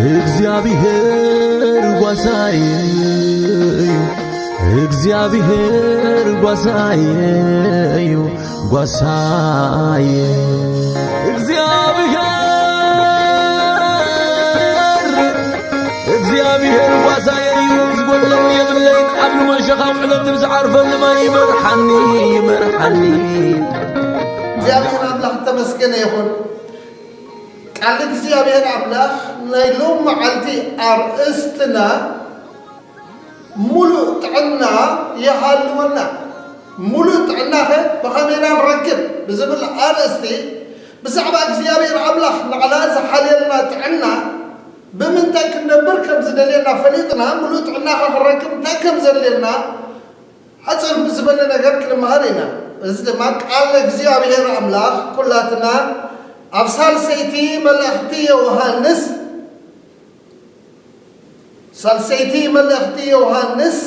እግዚኣብሔር ጓሳይ እዩ፣ እግዚኣብሔር ጓሳይ እዩ፣ ጓሳይ። እግዚኣብሔር፣ እግዚኣብሔር ጓሳይ እዩ፣ ዝጎድለኒ የብለይን። ኣብ ልመሸኻ ውዕለኒ፣ ብዝዓርፈሉ ማይ ይመርሓኒ፣ ይመርሓኒ። እግዚኣብሔር ኣምላኽ ተመስገነ ይኹን። ቃል እግዚኣብሔር ኣምላኽ ናይ ሎም መዓልቲ ኣርእስትና፣ ሙሉእ ጥዕና ይሃልወና። ሙሉእ ጥዕናኸ ብኸመይ ኢና ንረክብ ብዝብል ኣርእስቲ፣ ብዛዕባ እግዚኣብሔር ኣምላኽ ንዓና ዝሓልየልና ጥዕና፣ ብምንታይ ክንነብር ከም ዝደልየና ፈሊጥና፣ ሙሉእ ጥዕናኸ ክንረክብ እንታይ ከም ዘድልየና፣ ሕጽር ብዝበለ ነገር ክንመሃር ኢና። እዚ ድማ ቃል እግዚኣብሔር ኣምላኽ ኩላትና ኣብ ሳልሰይቲ መልእኽቲ ዮሃንስ፣ ሳልሰይቲ መልእኽቲ ዮሃንስ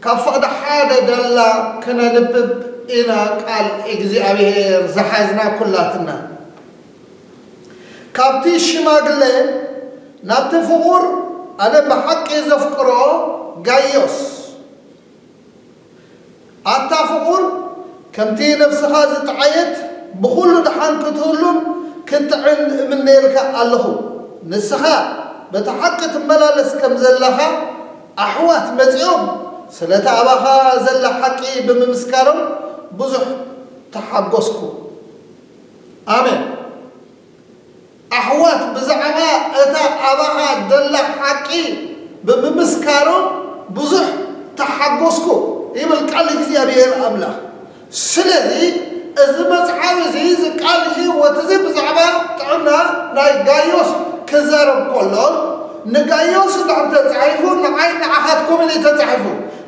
ካብ ፍቕዲ ሓደ ደላ ክነንብብ ኢና ቃል እግዚኣብሔር ዝሓዝና ኩላትና። ካብቲ ሽማግለ ናብቲ ፍቑር ኣነ ብሓቂ ዘፍቅሮ ጋይዮስ፣ ኣታ ፍቑር፣ ከምቲ ነፍስኻ ዝጠዓየት ብኹሉ ደሓን ክትህሉን ክትጥዕን እምነየልካ ኣለኹ። ንስኻ በቲ ሓቂ ትመላለስ ከም ዘለኻ ኣሕዋት መጺኦም ስለቲ ኣባኻ ዘላ ሓቂ ብምምስካሮም ብዙሕ ተሓጎስኩ። ኣሜን። ኣሕዋት ብዛዕባ እታ ኣባኻ ደላ ሓቂ ብምምስካሮም ብዙሕ ተሓጎስኩ ይብል ቃል እግዚኣብሔር ኣምላኽ። ስለዚ እዚ መጽሓፍ እዚ፣ እዚ ቃል ህይወት እዚ ብዛዕባ ጥዕና ናይ ጋይዮስ ክዛረብ ከሎ፣ ንጋይዮስ እንድሕር ተጻሒፉ፣ ንዓይ ንዓኻትኩም እዩ ተጻሒፉ፣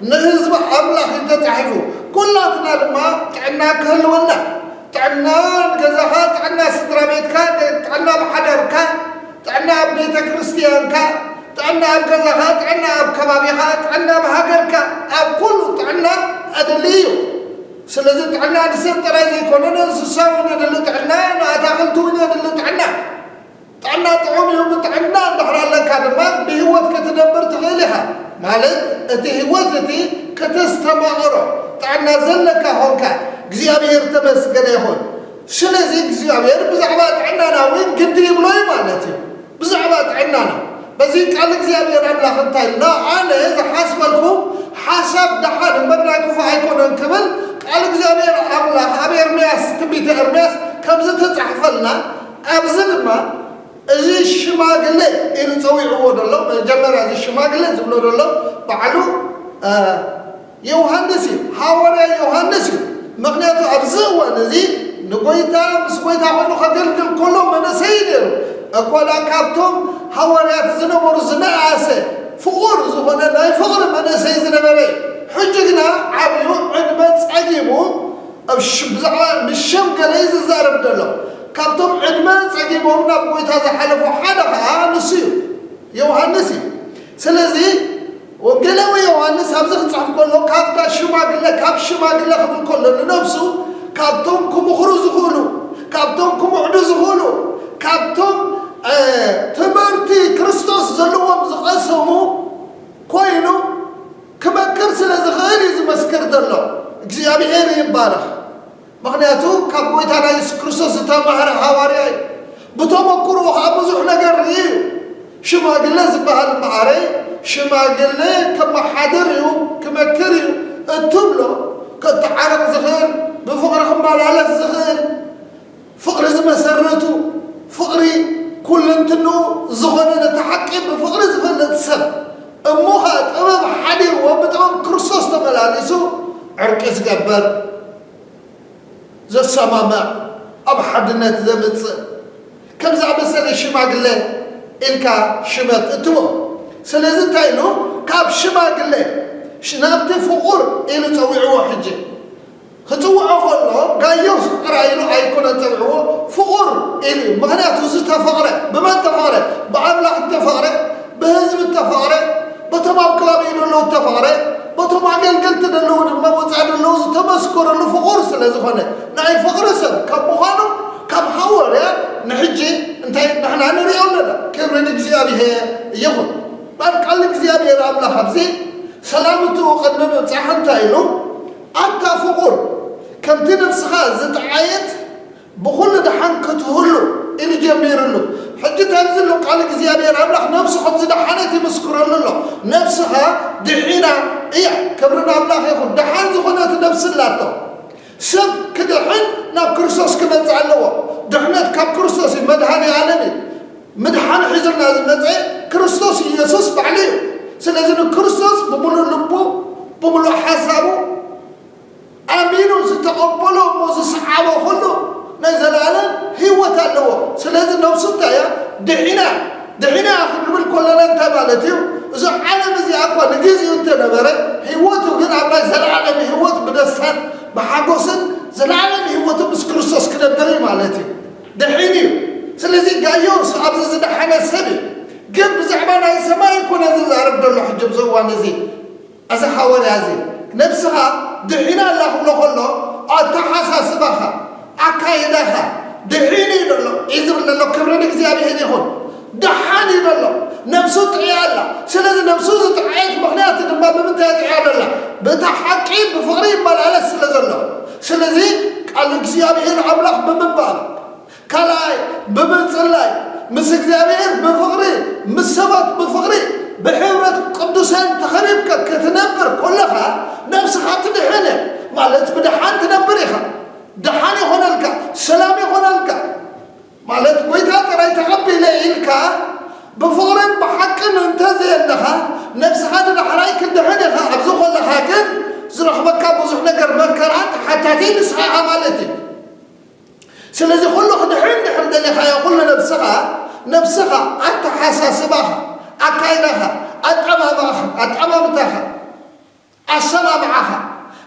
ንህዝቢ ኣምላኽ እዩ ተጻሒፉ። ኩላትና ድማ ጥዕና ክህልወና፣ ጥዕና ንገዛኻ፣ ጥዕና ስድራ ቤትካ፣ ጥዕና ኣብ ሓዳርካ፣ ጥዕና ኣብ ቤተ ክርስትያንካ፣ ጥዕና ኣብ ገዛኻ፣ ጥዕና ኣብ ከባቢኻ፣ ጥዕና ኣብ ሃገርካ፣ ኣብ ኩሉ ጥዕና ኣድሊ እዩ። ስለዚ ጥዕና ንሰብ ጥራይ ዘይኮነ፣ ንእንስሳ እውን የድሊ ጥዕና፣ ንኣታኽልቲ እውን የድሊ ጥዕና። ጥዕና ጥዑም እዩ። ብጥዕና እንድሕር ኣለካ ድማ ብህይወት ክትነብር ትኽእል ኢኻ። ማለት እቲ ህይወት እቲ ከተስተማቕሮ ጥዕና ዘለካ ኾንካ፣ እግዚኣብሔር ተመስገነ ይኹን። ስለዚ እግዚኣብሔር ብዛዕባ ጥዕናና እውን ግዲ ይብሎ እዩ ማለት እዩ። ብዛዕባ ጥዕናና በዚ ቃል እግዚኣብሔር ኣምላኽ እንታይ ኢልና? ኣነ ዝሓስበልኩ ሓሳብ ደሓን እምበር ናይ ክፉእ ኣይኮነን ክብል ቃል እግዚኣብሔር ኣምላኽ ኣብ ኤርምያስ፣ ትንቢተ ኤርምያስ ከም ዝተጻሕፈልና፣ ኣብዚ ድማ እዚ ሽማግለ ኢሉ ጸዊዕዎ ዘሎ፣ መጀመርያ እዚ ሽማግለ ዝብሎ ዘሎ ባዕሉ፣ እ፣ ዮሃንስ እዩ፣ ሃዋርያ ዮሃንስ እዩ። ምኽንያቱ ኣብዚ እዋን እዚ ንጎይታ፣ ምስ ጎይታ ኮይኑ ከገልግል ከሎ መንእሰይ ነይሩ። እኳ ደኣ ካብቶም ሃዋርያት ዝነበሩ ዝነኣሰ ፍቑር ዝኾነ ናይ ፍቕሪ መንእሰይ ዝነበረ እዩ። ሕጂ ግና ዓብዩ ዕድመ ጸጊሙ ኣብ ሽ-፣ ብዛዕባ ምስ ሸምገለ እዩ ዝዛረብ ዘሎ። ካብቶም ዕድመ ጸጊሞም ናብ ጎይታ ዝሓለፉ ሓደ ኸኣ ንሱ እዩ፣ ዮሃንስ እዩ። ስለዚ ወንጌላዊ ዮሃንስ ኣብዚ ክጽሕፍ ከሎ ካብታ ሽማግለ፣ ካብ ሽማግለ ክብል ከሎ ንነብሱ ካብቶም ክምኽሩ ዝኽእሉ፣ ካብቶም ክምዕዱ ዝኽእሉ፣ ካብቶም፣ እ፣ ትምህርቲ ክርስቶስ ዘለዎም ዝቐሰሙ ኮይኑ ክመክር ስለ ዝኽእል እዩ ዝመስክር ዘሎ። እግዚኣብሔር ይባረኽ። ምኽንያቱ ካብ ጎይታና የሱስ ክርስቶስ ዝተማህረ ሃዋርያ እዩ። ብተመክሮ ኸዓ ብዙሕ ነገር ርኢ እዩ። ሽማግለ ዝበሃል እምበኣረይ ሽማግለ ከመሓድር እዩ፣ ክመክር እዩ እትብሎ፣ ከተዓርቕ ዝኽእል፣ ብፍቕሪ ክመላለስ ዝኽእል፣ ፍቕሪ ዝመሰርቱ፣ ፍቕሪ ኩልንትንኡ ዝኾነ ነቲ ሓቂ ብፍቕሪ ዝፈልጥ ሰብ እሞ ኸዓ ጥበብ ሓዲርዎ ብጥበብ ክርስቶስ ተመላሊሱ ዕርቂ ዝገብር፣ ዘሰማምዕ፣ ኣብ ሓድነት ዘምጽእ፣ ከም ዝኣመሰለ ሽማግለ ኢልካ ሽመት እትቦ። ስለዚ እንታይ ኢሉ? ካብ ሽማግለ ሽ-፣ ናብቲ ፍቑር ኢሉ ጸዊዕዎ። ሕጂ ክጽውዖ ከሎ ጋይዮስ ጥራይ ኢሉ ኣይኮነን ጸዊዕዎ፣ ፍቑር ኢሉ እዩ። ምኽንያቱ ዝተፈቕረ፣ ብመን ተፈቕረ? ብኣምላኽ እተፈቕረ፣ ብህዝቢ እተፈቕረ፣ በቶም ኣብ ከባቢኡ ዘለዉ እተፈቕረ፣ በቶም ኣገልገልቲ ዘለዉ ድማ ወጻኢ ዘለዉ ዝተመስከረሉ ፍቑር ስለ ዝኾነ፣ ናይ ፍቕሪ ሰብ ካብ ምዃኑ ካብ ሃዋርያ ንሕጂ እንታይ ንሕና ንሪኦ ኣለና? እግዚኣብሔር ይኹን። እምበኣር ቃል እግዚኣብሔር ኣምላኽ ኣብዚ ሰላምትኡ ቅድሚ ምብጻሕ እንታይ ኢሉ? ኣታ ፍቑር፣ ከምቲ ነፍስኻ ዝጠዓየት ብኹሉ ደሓን ክትህሉ ኢሉ ጀሚሩሉ። ሕጂ ኣብዚ ዘሎ ቃል እግዚኣብሔር ኣምላኽ ነፍሱ ከም ዝደሓነት ይምስክረሉ ኣሎ። ነፍስኻ ድሒና እያ። ክብሪ ንኣምላኽ ይኹን። ደሓን ዝኾነት ነፍሲ ኣላቶ። ሰብ ክድሕን ናብ ክርስቶስ ክመጽእ ኣለዎ። ድሕነት ካብ ክርስቶስ እዩ፣ መድሃኔ ዓለም እዩ። ምድሓን ሒዙልና ዝመጸ ክርስቶስ ኢየሱስ ባዕሉ እዩ። ስለዚ ንክርስቶስ ብምሉእ ልቡ፣ ብምሉእ ሓሳቡ ኣሚኑ ዝተቐበሎ እሞ ዝሰዓቦ ኩሉ ናይ ዘለኣለም ህይወት ኣለዎ። ስለዚ ነፍሱ እንታይ እያ? ድሒና። ድሒና ክንብል ከለና እንታይ ማለት እዩ? እዚ ዓለም እዚኣ እኳ ንግዜኡ እንተነበረ፣ ህይወቱ ግን ኣብ ናይ ዘለኣለም ህይወት ብደስታን ብሓጎስን ዘለኣለም ህይወቱ ምስ ክርስቶስ ክነብር እዩ ማለት እዩ። ድሒን እዩ። ስለዚ ጋይዮስ ኣብዚ ዝደሓነ ሰብ እዩ። ግን ብዛዕባ ናይ ሰማይ ኣይኮነ ዝዛረብ ዘሎ ሕጂ ኣብዚ እዋን እዚ። እዚ ሓወርያ እዚ ነብስኻ ድሒና ኣላ ክብሎ ከሎ፣ ኣተሓሳስባኻ፣ ኣካይዳኻ ድሒን እዩ ዘሎ እዩ ዝብል ዘሎ። ክብሪ ንእግዚኣብሔር ይኹን። ደሓን እዩ ዘሎ። ነብሱ ጥዕያ ኣላ። ስለዚ ነብሱ ዝጠዓየት ምኽንያት ድማ ብምንታይ ጥዕያ ኣላ? በታ ሓቂ ብፍቕሪ ይመላለስ ስለ ዘሎ። ስለዚ ቃል እግዚኣብሔር ኣምላኽ ብምንባብ፣ ካልኣይ ብምጽላይ፣ ምስ እግዚኣብሔር ብፍቕሪ፣ ምስ ሰባት ብፍቕሪ፣ ብሕብረት ቅዱሳን ተኸቢብካ ክትነብር ከለኻ ነብስኻ ትድሕን እያ። ማለት ብደሓን ትነብር ኢኻ። ደሓን ይኾነልካ፣ ሰላም ይኾነልካ። ማለት ጎይታ ጥራይ ተቐቢለ ኢልካ ብፍቕርን ብሓቅን እንተዘየለኻ ነብስኻ ንዳሕራይ ክትድሕን ኢኻ። ኣብዚ ከለኻ ግን ዝረኽበካ ብዙሕ ነገር መከራ ተሓታቲ ንስኻ ኢኻ ማለት እዩ። ስለዚ ኩሉ ክድሕን ድሕር ደሊኻዮ ኩሉ ነብስኻ፣ ነብስኻ፣ ኣተሓሳስባኻ፣ ኣካይዳኻ፣ ኣጠማምታኻ፣ ኣጠማምታኻ፣ ኣሰማምዓኻ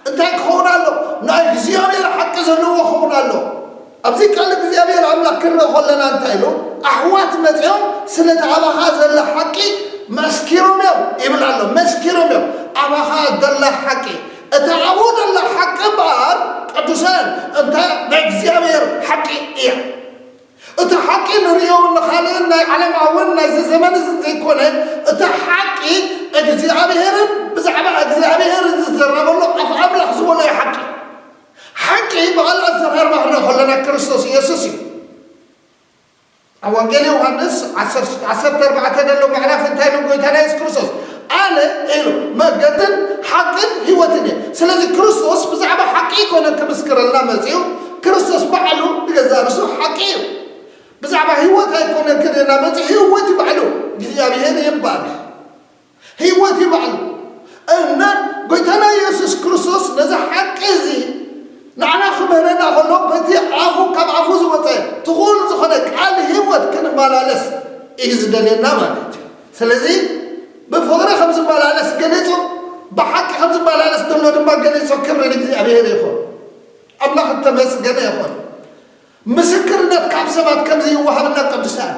እንታይ ክኸውን ኣሎ? ናይ እግዚኣብሔር ሓቂ ዘለዎ ክኸውን ኣሎ። ኣብዚ ቃል እግዚኣብሔር ኣምላኽ ክንርኢ ከለና እንታይ ኢሉ? ኣሕዋት መጺኦም ስለቲ ኣባኻ ዘሎ ሓቂ መስኪሮም እዮም ይብል ኣሎ። መስኪሮም እዮም። ኣባኻ ዘላ ሓቂ፣ እታ ኣብኡ ዘላ ሓቂ እምበኣር ቅዱሳን እንታይ ናይ እግዚኣብሔር ሓቂ እያ። እቲ ሓቂ ንርእዮ ንኻልእን ናይ ዓለማውን ናይዚ ዘመን እዚ ዘይኮነ፣ እቲ ሓቂ እግዚኣብሔርን ብዛዕባ እግዚኣብሔር ዝዘረበሉ ኣፍ ኣምላኽ ዝበሎ እዩ ሓቂ። ሓቂ ብቓል ኣዘራርባ ክንርኢ ከለና ክርስቶስ ኢየሱስ እዩ። ኣብ ወንጌል ዮሃንስ ዓሰርተ ኣርባዕተ ዘሎ ምዕራፍ እንታይ ኢሉ ጎይታና የሱስ ክርስቶስ? ኣነ ኢሉ መገድን ሓቅን ህይወትን እየ። ስለዚ ክርስቶስ ብዛዕባ ሓቂ ኣይኮነን ክምስክረልና መጺኡ። ክርስቶስ ባዕሉ ንገዛእ ርእሱ ሓቂ እዩ። ብዛዕባ ህይወት ኣይኮነን ክርእየና መጺኡ፣ ህይወት እዩ ባዕሉ። እግዚኣብሔር ይባረኽ። ህይወት እዩ ባዕሉ። እና ጎይታና ኢየሱስ ክርስቶስ ነዚ ሓቂ እዚ ንዓና ክምህረና ከሎ በቲ ኣፉ፣ ካብ ኣፉ ዝወጸ ትኹል ዝኾነ ቃል ህይወት ክንመላለስ እዩ ዝደልየና ማለት እዩ። ስለዚ ብፍቕሪ ከም ዝመላለስ ገሊጹ፣ ብሓቂ ከም ዝመላለስ ዘሎ ድማ ገሊጹ። ክብሪ ንእግዚኣብሔር ይኹን። ኣምላኽ እተመስገነ ይኹን። ምስክርነት ካብ ሰባት ከም ዝይወሃበና ቅዱሳን፣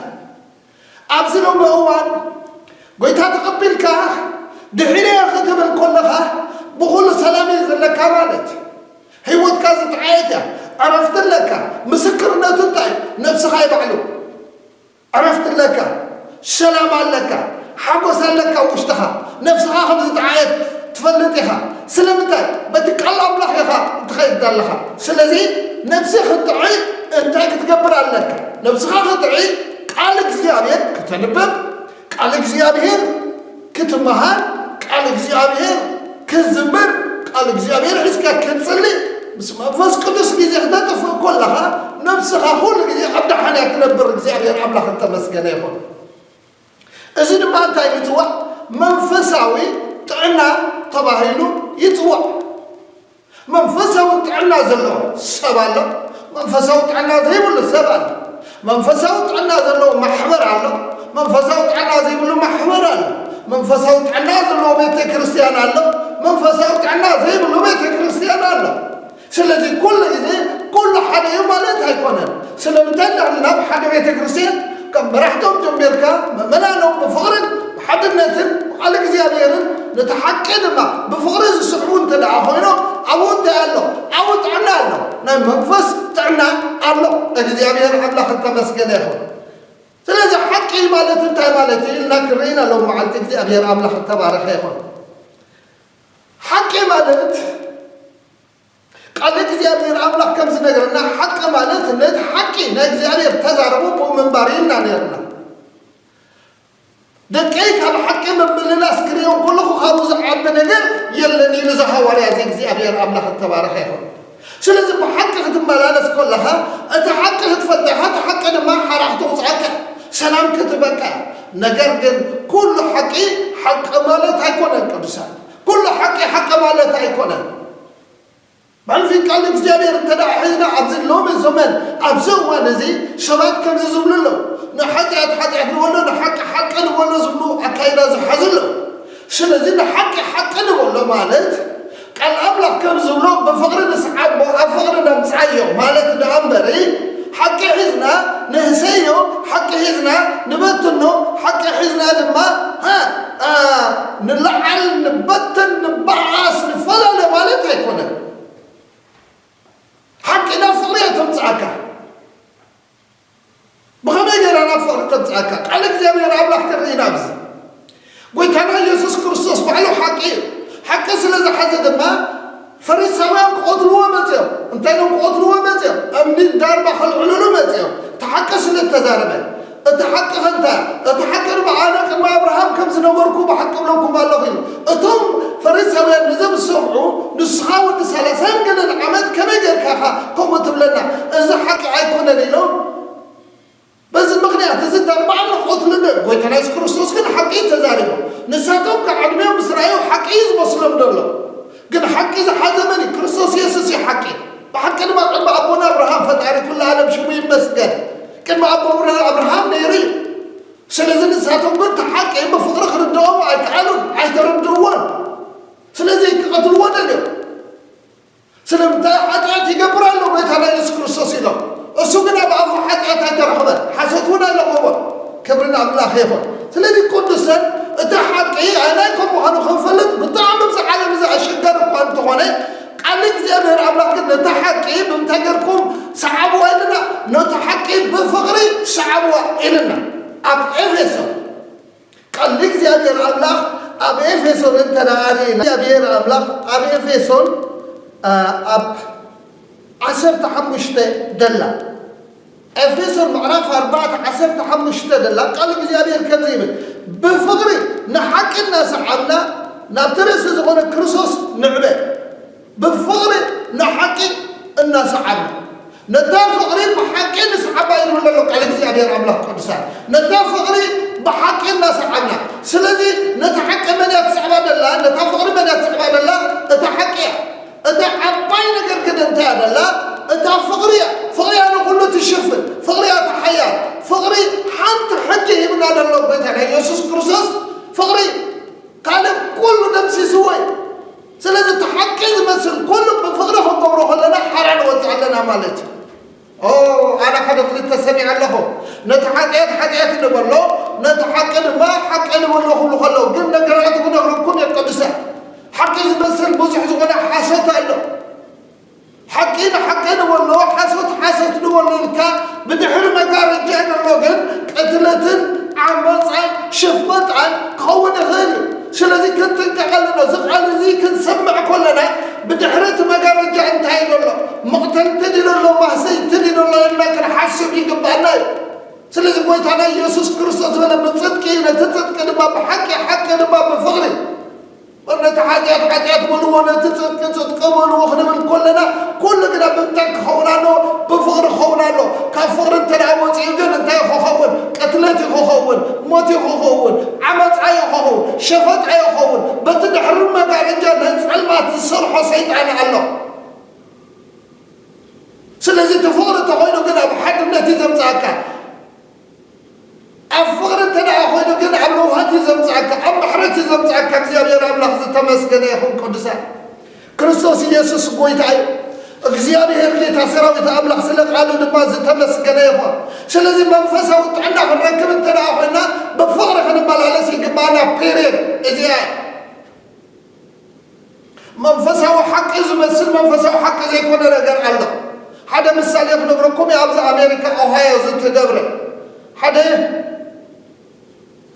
ኣብዚ ሎሚ እዋን ጎይታ ተቐቢልካ ድሒነ እየ ክትብል ከለኻ ብኹሉ ሰላም እዩ ዘለካ ማለት እዩ። ህይወትካ ዝጠዓየት እያ። ዕረፍቲ ኣለካ። ምስክርነቱ እንታይ እዩ? ነብስኻ እዩ ባዕሉ። ዕረፍቲ ኣለካ፣ ሰላም ኣለካ፣ ሓጎስ ኣለካ ውሽጥኻ። ነፍስኻ ከም ዝጠዓየት ትፈልጥ ኢኻ። ስለምንታይ? በቲ ቃል ኣምላኽ ኢኻ እትኸይድ ኣለኻ። ስለዚ ነፍሲ ክትጥዕይ እንታይ ክትገብር ኣለካ? ነፍስኻ ክትጥዕይ ቃል እግዚኣብሔር ክተንብብ፣ ቃል እግዚኣብሔር ክትመሃር፣ ቃል እግዚኣብሔር ክዝምር፣ ቃል እግዚኣብሔር ሒዝካ ክትጽሊ፣ ምስ መንፈስ ቅዱስ ግዜ ክተጥፍእ ከለኻ ነብስኻ ኩሉ ግዜ ኣብ ደሓን እያ ትነብር። እግዚኣብሔር ኣምላኽ እተመስገነ ይኹን። እዚ ድማ እንታይ ይጽዋዕ? መንፈሳዊ ጥዕና ተባሂሉ ይጽዋዕ። መንፈሳዊ ጥዕና ዘለዎ ሰብ ኣሎ፣ መንፈሳዊ ጥዕና ዘይብሉ ሰብ ኣሎ። መንፈሳዊ ጥዕና ዘለዎ ማሕበር ኣሎ፣ መንፈሳዊ ጥዕና ዘይብሉ ማሕበር ኣሎ። መንፈሳዊ ጥዕና ዘለዎ ቤተ ክርስቲያን ኣሎ፣ መንፈሳዊ ጥዕና ዘይብሉ ቤተ ክርስቲያን ኣሎ። ስለዚ ኩሉ ግዜ ኩሉ ሓደ እዩ ማለት ኣይኮነን። ስለምንታይ እንዳልና ናብ ሓደ ቤተ ክርስቲያን ከም መራሕቶም ጀሚርካ ምእመናኖም ብፍቕርን ብሓድነትን ብቃል እግዚኣብሔርን ነቲ ሓቂ ድማ ብፍቕሪ ዝስሕቡ እንተ ደኣ ኮይኖም ኣብኡ እንታይ ኣሎ? ኣብኡ ጥዕና ኣሎ። ናይ መንፈስ ጥዕና ኣሎ። እግዚኣብሔር ኣምላኽ እተመስገነ ይኹን። ስለዚ ሓቂ ማለት እንታይ ማለት እዩ ኢልና ክንርኢ ኢና። ሎም መዓልቲ እግዚኣብሔር ኣምላኽ እተባረኸ ይኹን። ሓቂ ማለት ቃል እግዚኣብሔር ኣምላኽ ከም ዝነገረና፣ ሓቂ ማለት ነቲ ሓቂ ናይ እግዚኣብሔር ተዛረቡ ብኡ ምንባር ኢልና ነርና። ደቀይ ካብ ሓቂ ምምልላስ ክርእዮ ከለኹ ካብኡ ዝዓቢ ነገር የለን ኢሉ እዚ ሃዋርያ እዚ እግዚኣብሔር ኣምላኽ እተባረኸ ይኹን። ስለዚ ብሓቂ ክትመላለስ ከለኻ እቲ ሓቂ ክትፈልጥ ኢኻ፣ እቲ ሓቂ ድማ ሓራ ክትውፅኣካ፣ ሰላም ክትበካ። ነገር ግን ኩሉ ሓቂ ሓቂ ማለት ኣይኮነን ቅዱሳት። ኩሉ ሓቂ ሓቂ ማለት ኣይኮነን። ብሕልፊ ቃል እግዚኣብሔር እንተ ደኣ ሒዝና ኣብዚ ሎሚ ዘመን ኣብዚ እዋን እዚ ሰባት ከምዚ ዝብሉ ኣለዉ። ንሓጢኣት ሓጢኣት ንበሎ፣ ንሓቂ ሓቂ ንበሎ ዝብሉ ኣካይዳ ዝሓዙ ኣለዉ። ስለዚ ንሓቂ ሓቂ ንበሎ ማለት ቃል ኣምላኽ ከም ዝብሎ ብፍቕሪ ንስዓቦ፣ ኣብ ፍቕሪ ነምጽኣዮ ማለት ደኣ እምበሪ ሓቂ ሒዝና ንህሰዮ፣ ሓቂ ሒዝና ንበትኖ፣ ሓቂ ሒዝና ድማ ሃ ንለዓል ንበተን ንበዓስ ንፈላለ ማለት ኣይኮነን። ሓቂ ናብ ፍቕሪ እያ ተምፅኣካ። ብኸመይ ገይራ ናብ ፍቕሪ ተምፅኣካ? ቃል እግዚኣብሔር ኣምላኽ ክንርኢ ኢና ኣብዚ። ጎይታና ኢየሱስ ክርስቶስ ባዕሉ ሓቂ እዩ። ሓቂ ስለ ዝሓዘ ድማ ፈሪሳውያን ክቐትልዎ መፅኦም። እንታይ ኢሎም ክቐትልዎ መፅኦም? እምኒ ዳርባ ከልዕልሉ መፅኦም። እቲ ሓቂ ስለ እተዛረበ። እቲ ሓቂ ኸ እንታይ? እቲ ሓቂ ድማ ኣነ ቅድሚ ኣብርሃም ከም ዝነበርኩ ብሓቂ እብለኩም ኣለኹ ኢሉ። እቶም ፈሪሳውያን ነዚ ምስ ሰምዑ፣ ንስኻ ወዲ ሰላሳን ገለን ዓመት ከመይ ጌርካ ኢኻ ከምኡ ትብለና? እዚ ሓቂ ኣይኮነን ኢሎም። በዚ ምኽንያት እዚ ዳርባ ንኽቐትሉሉ፣ ጎይታና የሱስ ክርስቶስ ግን ሓቂ እዩ ተዛሪቡ። ንሳቶም ከዓ ዕድሜኦም ምስ ረኣዩ ሓቂ እዩ ዝመስሎም ዘሎ። ግን ሓቂ ዝሓዘ መን እዩ? ክርስቶስ የሱስ እዩ ሓቂ። ብሓቂ ድማ ቅድሚ ኣቦና ኣብርሃም ፈጣሪ ኩሉ ዓለም ሽሙ ይመስገን። ቅድሚ ኣቦ ኣብርሃም ነይሩ እዩ። ስለዚ ንሳቶም ግን እቲ ሓቂ ብፍቕሪ ክርድኦም ኣይከኣሉን፣ ኣይተረድእዎን። ስለዚ ክቐትልዎ ደልዮም። ስለምንታይ ሓጢኣት ይገብር ኣሎ ጎይታና የሱስ ክርስቶስ ኢሎም። እሱ ግን ኣብ ኣፉ ሓጢኣት ኣይተረኽበን፣ ሓሶት እውን ኣይለቕቦን። ክብሪ ንኣምላኽ ይኹን። ስለዚ ቅዱሳን እቲ ሓቂ ኣየናይ ከም ምዃኑ ክንፈልጥ ብጣዕሚ ኣብዚ ዓለም እዚ ኣሸጋሪ እኳ እንተኾነ፣ ቃል እግዚኣብሔር ኣምላኽ ግን ነቲ ሓቂ ብምንታይ ጌርኩም ሰዓብዋ ኢልና፣ ነቲ ሓቂ ብፍቕሪ ሰዓብዋ ኢልና። ኣብ ኤፌሶን ቃል እግዚኣብሔር ኣምላኽ ኣብ ኤፌሶን እንተ ደኣ ርኢና፣ እግዚኣብሔር ኣምላኽ ኣብ ኤፌሶን፣ አ፣ ኣብ ዓሰርተ ሓሙሽተ ደላ፣ ኤፌሶን ምዕራፍ ኣርባዕተ ዓሰርተ ሓሙሽተ ደላ፣ ቃል እግዚኣብሔር ከምዚ ይብል፣ "ብፍቕሪ ንሓቂ እናሰዓብና፣ ናብቲ ርእሲ ዝኾነ ክርስቶስ ንዕበ።" ብፍቕሪ ንሓቂ እናሰዓብና፣ ነታ ፍቕሪ ብሓቂ ንስዓባ እዩ ዝብል ዘሎ ቃል እግዚኣብሔር ኣምላኽ ቅዱሳን። ነታ ፍቕሪ ብሓቂ እናሰዓብና። ስለዚ ነታ ሓቂ መን እያ ትስዕባ ደላ? ነታ ፍቕሪ መን እያ ትስዕባ ደላ? እታ ሓቂ እያ። እታ ዓባይ ነገር ግን እንታይ እያ ደላ? እታ ፍቕሪ እያ። ፍቕሪ እያ ንኹሉ ትሽፍን። ፍቕሪ እያ እታ ሓያል። ፍቕሪ ሓንቲ ሕጊ ሂብና ዘሎ ጎይታና የሱስ ክርስቶስ ፍቕሪ ካልእ ኩሉ ደምሲስዎ እዩ። ስለዚ እቲ ሓቂ ዝመስል ኩሉ ብፍቕሪ ክንገብሮ ከለና ሓራ ንወፅእ ኣለና ማለት እዩ። ኦ፣ ኣነ ሓደ ክልተ ሰሚዐ ኣለኹ። ነቲ ሓጢኣት ሓጢኣት ንበሎ፣ ነቲ ሓቂ ድማ ሓቂ ንበሎ ክብሉ ከለዉ፣ ግን ነገራት ክነግረኩም እየ ቅዱሳት። ሓቂ ዝመስል ብዙሕ ዝኾነ ሓሶት ኣሎ። ሓቂ ንሓቂ ንበሎ፣ ሓሶት ሓሶት ንበሎ ኢልካ ብድሕሪ መጋረጃ ዘሎ ግን ቅትለትን ዓመፃን ሽፍጣን ክኸውን ይኽእል እዩ። ስለዚ ክንጥንቀቕ ኣለና። እዚ ቃል እዚ ክንሰምዕ ከለና ብድሕሪ እቲ መጋረጃ እንታይ እዩ ዘሎ? መቕተልቲ ድዩ ዘሎ? ማህሰይቲ ድዩ ዘሎ? ኢልና ክንሓስብ ይግባኣና እዩ። ስለዚ ጎይታና ኢየሱስ ክርስቶስ ዝበለ ብጽድቂ፣ ነቲ ጽድቂ ድማ ብሓቂ፣ ሓቂ ድማ ብፍቕሪ ነቲ ሓጢኣት ሓጢኣት በልዎ፣ ነቲ ጽድቂ ጽድቂ በልዎ ክንብል ከለና፣ ኩሉ ግና ብምንታይ ክኸውን ኣለዎ? ብፍቕሪ ክኸውን ኣለዎ። ካብ ፍቕሪ እንተ ደኣ ወጺኡ ግን እንታይ እዩ ክኸውን? ቅትለት እዩ ክኸውን፣ ሞት እዩ ክኸውን፣ ዓመጻ እዩ ክኸውን፣ ሸፈጣ እዩ ክኸውን። በቲ ድሕሪ መጋረጃ ናይ ጸልማት ዝሰርሖ ሰይጣን ኣሎ። ስለዚ እቲ ፍቕሪ እንተኾይኑ ግን ኣብ ሓድነት እዩ ዘምጽኣካ። ኣብ ፍቕሪ እንተ ደኣ ኮይኑ ግን ኣብ ለውሃት እዩ ዘምጽኣካ፣ ኣብ ምሕረት እዩ ዘምጽኣካ። እግዚኣብሔር ኣምላኽ ዝተመስገነ ይኹን። ቅዱሳን፣ ክርስቶስ ኢየሱስ ጎይታ እዩ። እግዚኣብሔር ጌታ ሰራዊት ኣምላኽ ስለ ቃሉ ድማ ዝተመስገነ ይኹን። ስለዚ መንፈሳዊ ጥዕና ክንረክብ እንተ ደኣ ኮይና ብፍቕሪ ክንመላለስ ይግባና። ፔሬድ እዚኣ እያ። መንፈሳዊ ሓቂ ዝመስል መንፈሳዊ ሓቂ ዘይኮነ ነገር ኣሎ። ሓደ ምሳሌ ክነግረኩም እየ። ኣብዚ ኣሜሪካ ኦሃዮ ዝተገብረ ሓደ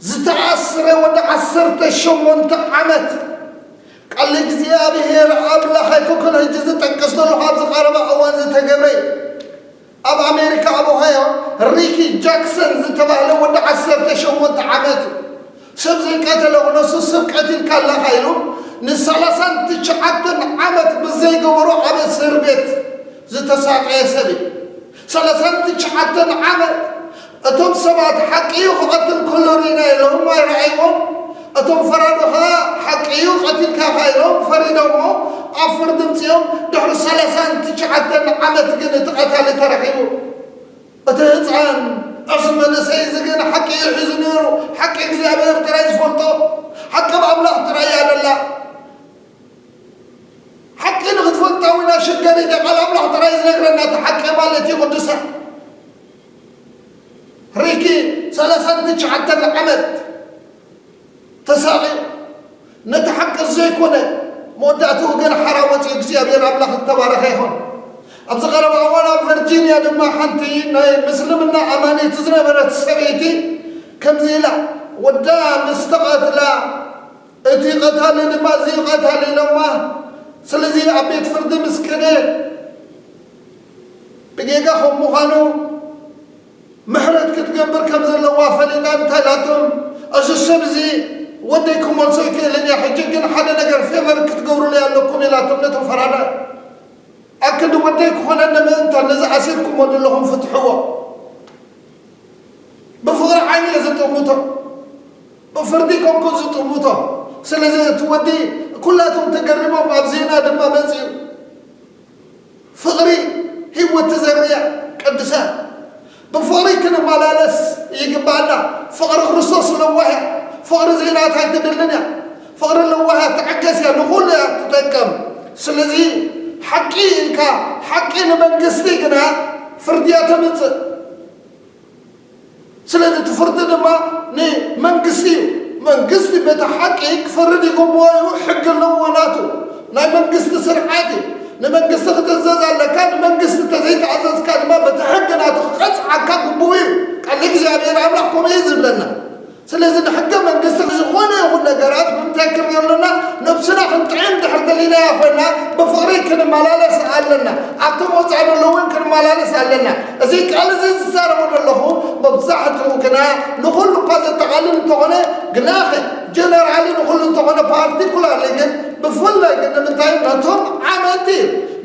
ዝተኣስረ ወዲ ዓሰርተ ሸሞንተ ዓመት፣ ቃል እግዚኣብሔር ኣምላኽ ኣይኮንኩን ሕጂ ዝጠቅስ ዘለኹ፣ ኣብዚ ቀረባ እዋን ዝተገብረ እዩ። ኣብ ኣሜሪካ ኣብ ኦሃዮ ሪኪ ጃክሰን ዝተባህለ ወዲ ዓሰርተ ሸሞንተ ዓመት እዩ። ሰብ ዘይቀተለ፣ ነሱ ሰብ ቀቲልካ ኣለኻ ኢሉ ንሰላሳን ትሽዓተን ዓመት ብዘይገበሮ ኣብ እስር ቤት ዝተሳቀየ ሰብ እዩ። ሰላሳን ትሽዓተን ዓመት። እቶም ሰባት ሓቂ እዩ ክቐትል ከሎ ርኢና ኢሎም ኣይረኣይዎን። እቶም ፈራዶ ኸዓ ሓቂ እዩ ቀቲልካ ኢኻ ኢሎም ፈሪዶሞ ኣብ ፍርዲ ምፅኦም ድሕሪ ሰላሳን ትሽዓተን ዓመት ግን እቲ ቀታሊ ተረኺቡ። እቲ ህፃን፣ እዚ መንእሰይ እዚ ግን ሓቂ እዩ ሒዙ ነይሩ። ሓቂ እግዚኣብሔር ጥራይ ዝፈልጦ፣ ሓቂ ብኣምላኽ ጥራይ እያ ዘላ። ሓቂ ንክትፈልጣ እውን ኣሸጋሪት እያ። ቃል ኣምላኽ ጥራይ ዝነግረና እቲ ሓቂ ማለት እዩ። ቅዱሳን፣ ሪኪ ሰላሳን ትሽዓተን ዓመት ተሳቒ፣ ነቲ ሓቂ ዘይኮነ መወዳእትኡ ግን ሓራ ወፂኡ። እግዚኣብሔር ኣምላኽ ዝተባረኸ ይኹን። ኣብዚ ቀረባ እዋን ኣብ ቨርጂንያ ድማ ሓንቲ ናይ ምስልምና ኣማኒት ዝነበረት ሰበይቲ ከምዚ ኢላ፣ ወዳ ምስ ተቐትላ፣ እቲ ቀታሊ ድማ እዚ ቀታሊ ኢሎማ። ስለዚ ኣብ ቤት ፍርዲ ምስ ከደ፣ ብጌጋ ከም ምዃኑ ምሕረት ክትገብር ከም ዘለዋ ፈሊጣ፣ እንታይ ኢላቶም፣ እዚ ሰብ እዚ ወደይ ክመልሶ ይክእልን እያ፣ ሕጂ ግን ሓደ ነገር ፌቨር ክትገብሩለይ ኣለኩም ኢላቶም ነቶም ፈራዳይ። ኣብ ክንዲ ወደይ ክኾነኒ ምእንታን ነዚ ኣሲርኩሞ ዘለኹም ፍትሕዎ። ብፍቕሪ ዓይኒ እየ ዝጥምቶ፣ ብፍርዲ ከምኩ ዝጥምቶ። ስለዚ እቲ ወዲ ኩላቶም ተገሪሞም ኣብ ዜና ድማ መፅኡ። ፍቕሪ ህይወት ትዘርእ እያ። ቅዱሳን፣ ብፍቕሪ ክንመላለስ ይግባኣና። ፍቕሪ ክርስቶስ ለዋህ እያ። ፍቕሪ ዘይናታ ኣይትደልን እያ። ፍቕሪ ለዋህ እያ፣ ትዕገስ እያ፣ ንኹሉ እያ ትጠቅም። ስለዚ ሓቂ ኢልካ፣ ሓቂ ንመንግስቲ ግና ፍርዲ እያ ተምፅእ። ስለዚ እቲ ፍርዲ ድማ ንመንግስቲ እዩ። መንግስቲ በቲ ሓቂ ክፈርድ ይግብኦ እዩ። ሕጊ ኣለዎ ናቱ። ናይ መንግስቲ ስርዓት እዩ። ንመንግስቲ ክትእዘዝ ኣለካ። ንመንግስቲ እንተዘይተኣዘዝካ ድማ በቲ ሕጊ ናቱ ክቐፅዓካ ግብኡ እዩ። ቃል እግዚኣብሔር ኣምላኽ ከምኡ እዩ ዝብለና። ስለዚ ንሕገ መንግስቲ ዝኾነ ይኹን ነገራት ብምንታይ ክንሪኦ ኣለና? ነብስና ክንጥዕም ድሕር ደሊናያ ኮይና ብፍቕሪ ክንመላለስ ኣለና። ኣብቶም ወፃኢ ዘለዉ እውን ክንመላለስ ኣለና። እዚ ቃል እዚ ዝዛረቦ ዘለኹ መብዛሕትኡ ግና ንኹሉ እኳ ዘጠቓልል እንተኾነ፣ ግናኸ ጀነራሊ ንኹሉ እንተኾነ፣ ፓርቲኩላርሊ ግን ብፍላይ ግን ንምንታይ ነቶም ዓመንቲ፣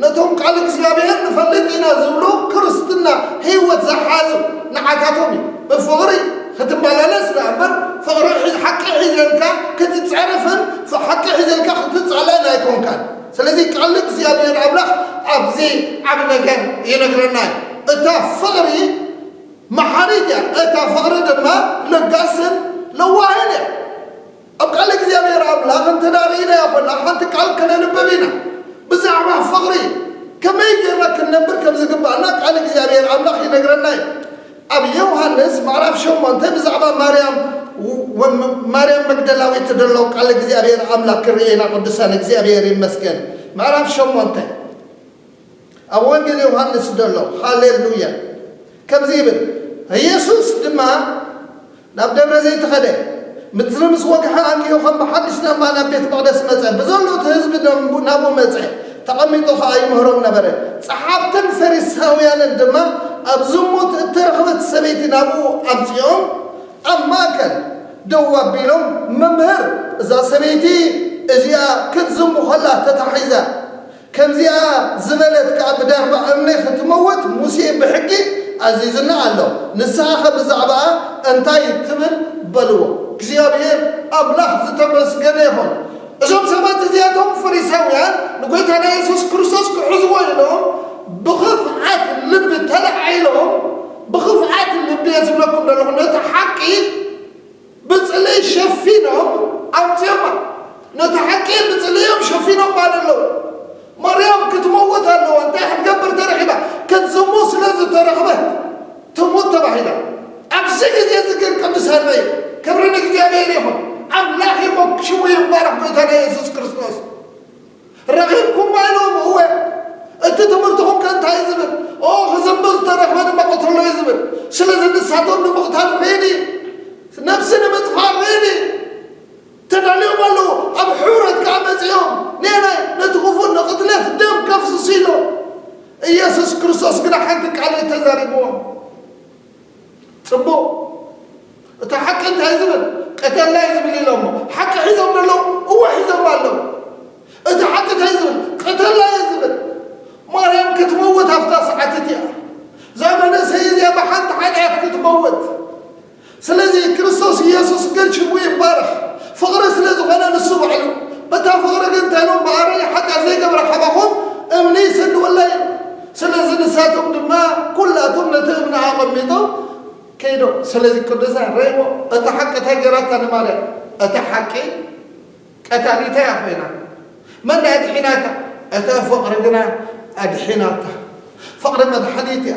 ነቶም ቃል እግዚኣብሔር ንፈልጥ ኢና ዝብሉ ክርስትና ህይወት ዝሓዙ ንዓታቶም እዩ። ብፍቕሪ ክትመላለስ ደኣ እምበር፣ ፍቕሪ ሒ-፣ ሓቂ ሒዘልካ ክትጸርፍን ፍ-፣ ሓቂ ሒዘልካ ክትጻላእን ኣይኮንካን። ስለዚ ቃል እግዚኣብሔር ኣምላኽ ኣብዚ ዓቢ ነገር ይነግረና እዩ። እታ ፍቕሪ መሓሪት እያ፣ እታ ፍቕሪ ድማ ለጋስን ለዋህን እያ። ኣብ ቃል እግዚኣብሔር ኣምላኽ እንተ ደኣ ርኢናዮ ኾና፣ ሓንቲ ቃል ከነንብብ ኢና። ብዛዕባ ፍቕሪ ከመይ ጌርና ክንነብር ከም ዝግባእና ቃል እግዚኣብሔር ኣምላኽ ይነግረና እዩ። ኣብ ዮሃንስ ምዕራፍ ሸሞንተ ብዛዕባ ማርያም ወ-፣ ወ-፣ ማርያም መግደላዊት ዘሎ ቃል እግዚኣብሔር ኣምላኽ ክንርኢ ኢና። ቅዱሳን፣ እግዚኣብሔር ይመስገን። ምዕራፍ ሸሞንተ ኣብ ወንጌል ዮሃንስ ዘሎ። ሃሌሉያ። ከምዚ ይብል፣ ኢየሱስ ድማ ናብ ደብረ ዘይት ኸደ። ምድሪ ምስ ወግሐ፣ ኣንጊሁ ኸም ብሓድሽ ናማ ናብ ቤት መቕደስ መጸ። ብዘሎ እቲ ህዝቢ ደም-፣ ናብኡ መጸ፣ ተቐሚጡ ኸኣ ይምህሮም ነበረ። ጸሓፍትን ፈሪሳውያንን ድማ ኣብ ዝሙት እተረኽበት ሰበይቲ ናብኡ ኣምጺኦም፣ ኣብ ማእከል ደው ኣቢሎም፣ መምህር፣ እዛ ሰበይቲ እዚኣ ክትዝሙ ኸላ ተታሒዛ፣ ከምዚኣ ዝበለት ከኣ ብዳርባ እምኒ ክትመውት ሙሴ ብሕጊ ኣዚዙና ኣሎ። ንስኻ ኸ ብዛዕባኣ እንታይ ትብል? በልዎ። እግዚኣብሔር ኣምላኽ ዝተመስገነ ይኹን። እዞም ሰባት እዚኣቶም ፈሪሳውያን ንጎይታና የሱስ ክርስቶስ ክሕዝዎ ኢሎም ብኽፍዓት ልቢ ተላዒሎም፣ ብኽፍዓት ልቢ እየ ዝብለኩም ዘለኹ፣ ነቲ ሓቂ ብጽልኢ ሸፊኖም ኣምጺኦማ። ነቲ ሓቂ ብጽልኢ እዮም ሸፊኖማ ዘለዉ። መርያም ክትመውት ኣለዋ። እንታይ ክትገብር ተረኺባ? ክትዝሙ ስለ ዝተረኽበት ትሙት ተባሂላ። ኣብዚ ግዜ እዚ ግን ቅዱሳን ርእዩ። ክብሪ ንእግዚኣብሔር ይኹን። ኣምላኽ ይሞ-፣ ሽሙ ይባረኽ፣ ጎይታና የሱስ ክርስቶስ። ረኺብኩማ ኢሎም፣ እወ። እቲ ትምህርትኹም ከ እንታይ እዩ ዝብል? ኦ፣ ክዝሙ ዝተረኽበ ድማ ቅትሎ እዩ ዝብል። ስለዚ ንሳቶም ንምቕታል እቲ ሓቂ እንታይ ዝብል? ቅተላ እዩ ዝብል ኢሎሞ። ሓቂ ሒዞም ዘለዉ? እወ ሒዞም ኣለዉ። እቲ ሓቂ እንታይ ዝብል? ቅተላ እዩ ዝብል። ማርያም ክትመውት ኣብታ ሰዓት እቲኣ፣ እዛ መንእሰይ እዚኣ ብሓንቲ ሓጢኣት ክትመውት። ስለዚ ክርስቶስ ኢየሱስ ግን ሽሙ ይባረኽ። ፍቕሪ ስለ ዝኾነ ንሱ ባዕሉ በታ ፍቕሪ ግን እንታይ ኢሎም? ብኣረይ ሓጢኣት ዘይገብረ ካባኹም እምኒ ይሰድወላ እዩ። ስለዚ ንሳቶም ድማ ኩላቶም ነቲ እምኒ ኣቐሚጦም ከይዶም። ስለዚ ቅዱሳን ረይዎ፣ እታ ሓቂ እንታይ ገይራታ ንማርያም? እታ ሓቂ ቀታሊታ እያ ኮይና። መን ኣድሒናታ? እታ ፍቕሪ ግና ኣድሒናታ። ፍቕሪ መድሓኒት እያ።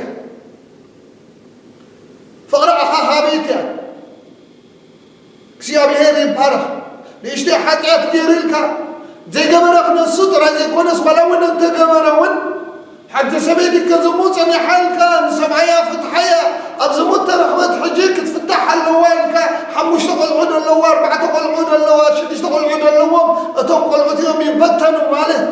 ፍቕሪ ኣኻኻቢት እያ። እግዚኣብሔር ይባረኽ። ንእሽተይ ሓጢኣት ገይሩ ኢልካ ዘይገበረ ክነሱ ጥራይ ዘይኮነስ፣ ዋላ እውን እንተገበረ እውን ሓንቲ ሰበይቲ ከዝሙ ጸኒሓ ኢልካ ንሰብኣያ ፍትሓያ፣ ኣብ ዝሙት ተረኽበት፣ ሕጂ ክትፍታሕ ኣለዋ ኢልካ፣ ሓሙሽተ ቆልዑ ደለዋ፣ ኣርባዕተ ቆልዑ ደለዋ፣ ሽዱሽተ ቆልዑ ደለዎም፣ እቶም ቆልዑት እዮም ይበተኑ ማለት።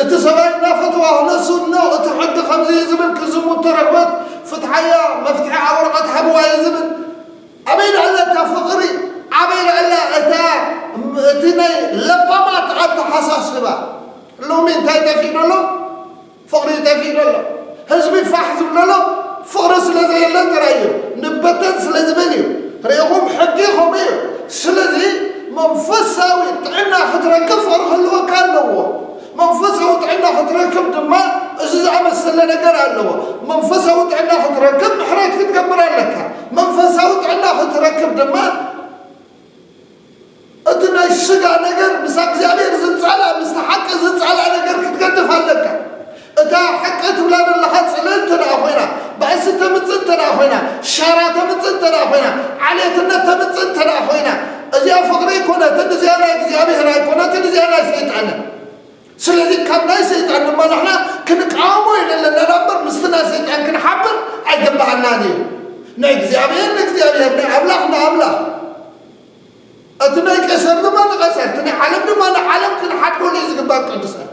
እቲ ሰብኣይ እናፈተዋ ክነሱ፣ ኖ፣ እቲ ሕጊ ከምዚ እዩ ዝብል፣ ክዝሙት ተረኽበት፣ ፍትሓያ፣ መፍትሒ ኣብ ወረቐት ሃብዋ እዩ ዝብል። ኣበይ ልዕለ እታ ፍቕሪ? ኣበይ ልዕለ እታ፣ እቲ ናይ ለባማት ኣተሓሳስባ? ሎሚ እንታይ ጠፊኡ ዘሎ? ፍቕሪ ጠፊኡ ዘሎ። ህዝቢ ፋሕ ዝብለሎ ፍቕሪ ስለ ዘየለ ጥራይ እዩ። ንበተን ስለ ዝብል እዩ። ርኢኹም፣ ሕጊ ከምኡ እዩ። ስለዚ መንፈሳዊ ጥዕና ክትረክብ ፍቕሪ ክህልወካ ኣለዎ። መንፈሳዊ ጥዕና ክትረክብ ድማ እዚ ዝኣመሰለ ነገር ኣለዎ። መንፈሳዊ ጥዕና ክትረክብ ምሕረት ክትገብር ኣለካ። መንፈሳዊ ጥዕና ክትረክብ ድማ እቲ ናይ ስጋ ነገር ምስ እግዚኣብሔር ዝጻላእ፣ ምስቲ ሓቂ ዝጻላእ ነገር ክትገድፍ ኣለካ። እታ ሓቂ ትብላ ዘለኻ ጽልኢ እንተ ደኣ ኮይና፣ ባእሲ ተምጽእ እንተ ደኣ ኮይና፣ ሻራ ተምጽእ እንተ ደኣ ኮይና፣ ዓሌትነት ተምጽእ እንተ ደኣ ኮይና፣ እዚኣ ፍቕሪ ኣይኮነትን፣ እዚኣ ናይ እግዚኣብሔር ኣይኮነትን፣ እዚኣ ናይ ሰይጣን እያ። ስለዚ ካብ ናይ ሰይጣን ድማ ንሕና ክንቃወሞ የድልየና እምበር ምስቲ ናይ ሰይጣን ክንሓብር ኣይግብኣናን እዩ። ናይ እግዚኣብሔር ንእግዚኣብሔር፣ ናይ ኣምላኽ ንኣምላኽ። እቲ ናይ ቀሰር ድማ ንቐሰር፣ እቲ ናይ ዓለም ድማ ንዓለም ክንሓድገሉ እዩ ዝግባእ ቅዱሳን።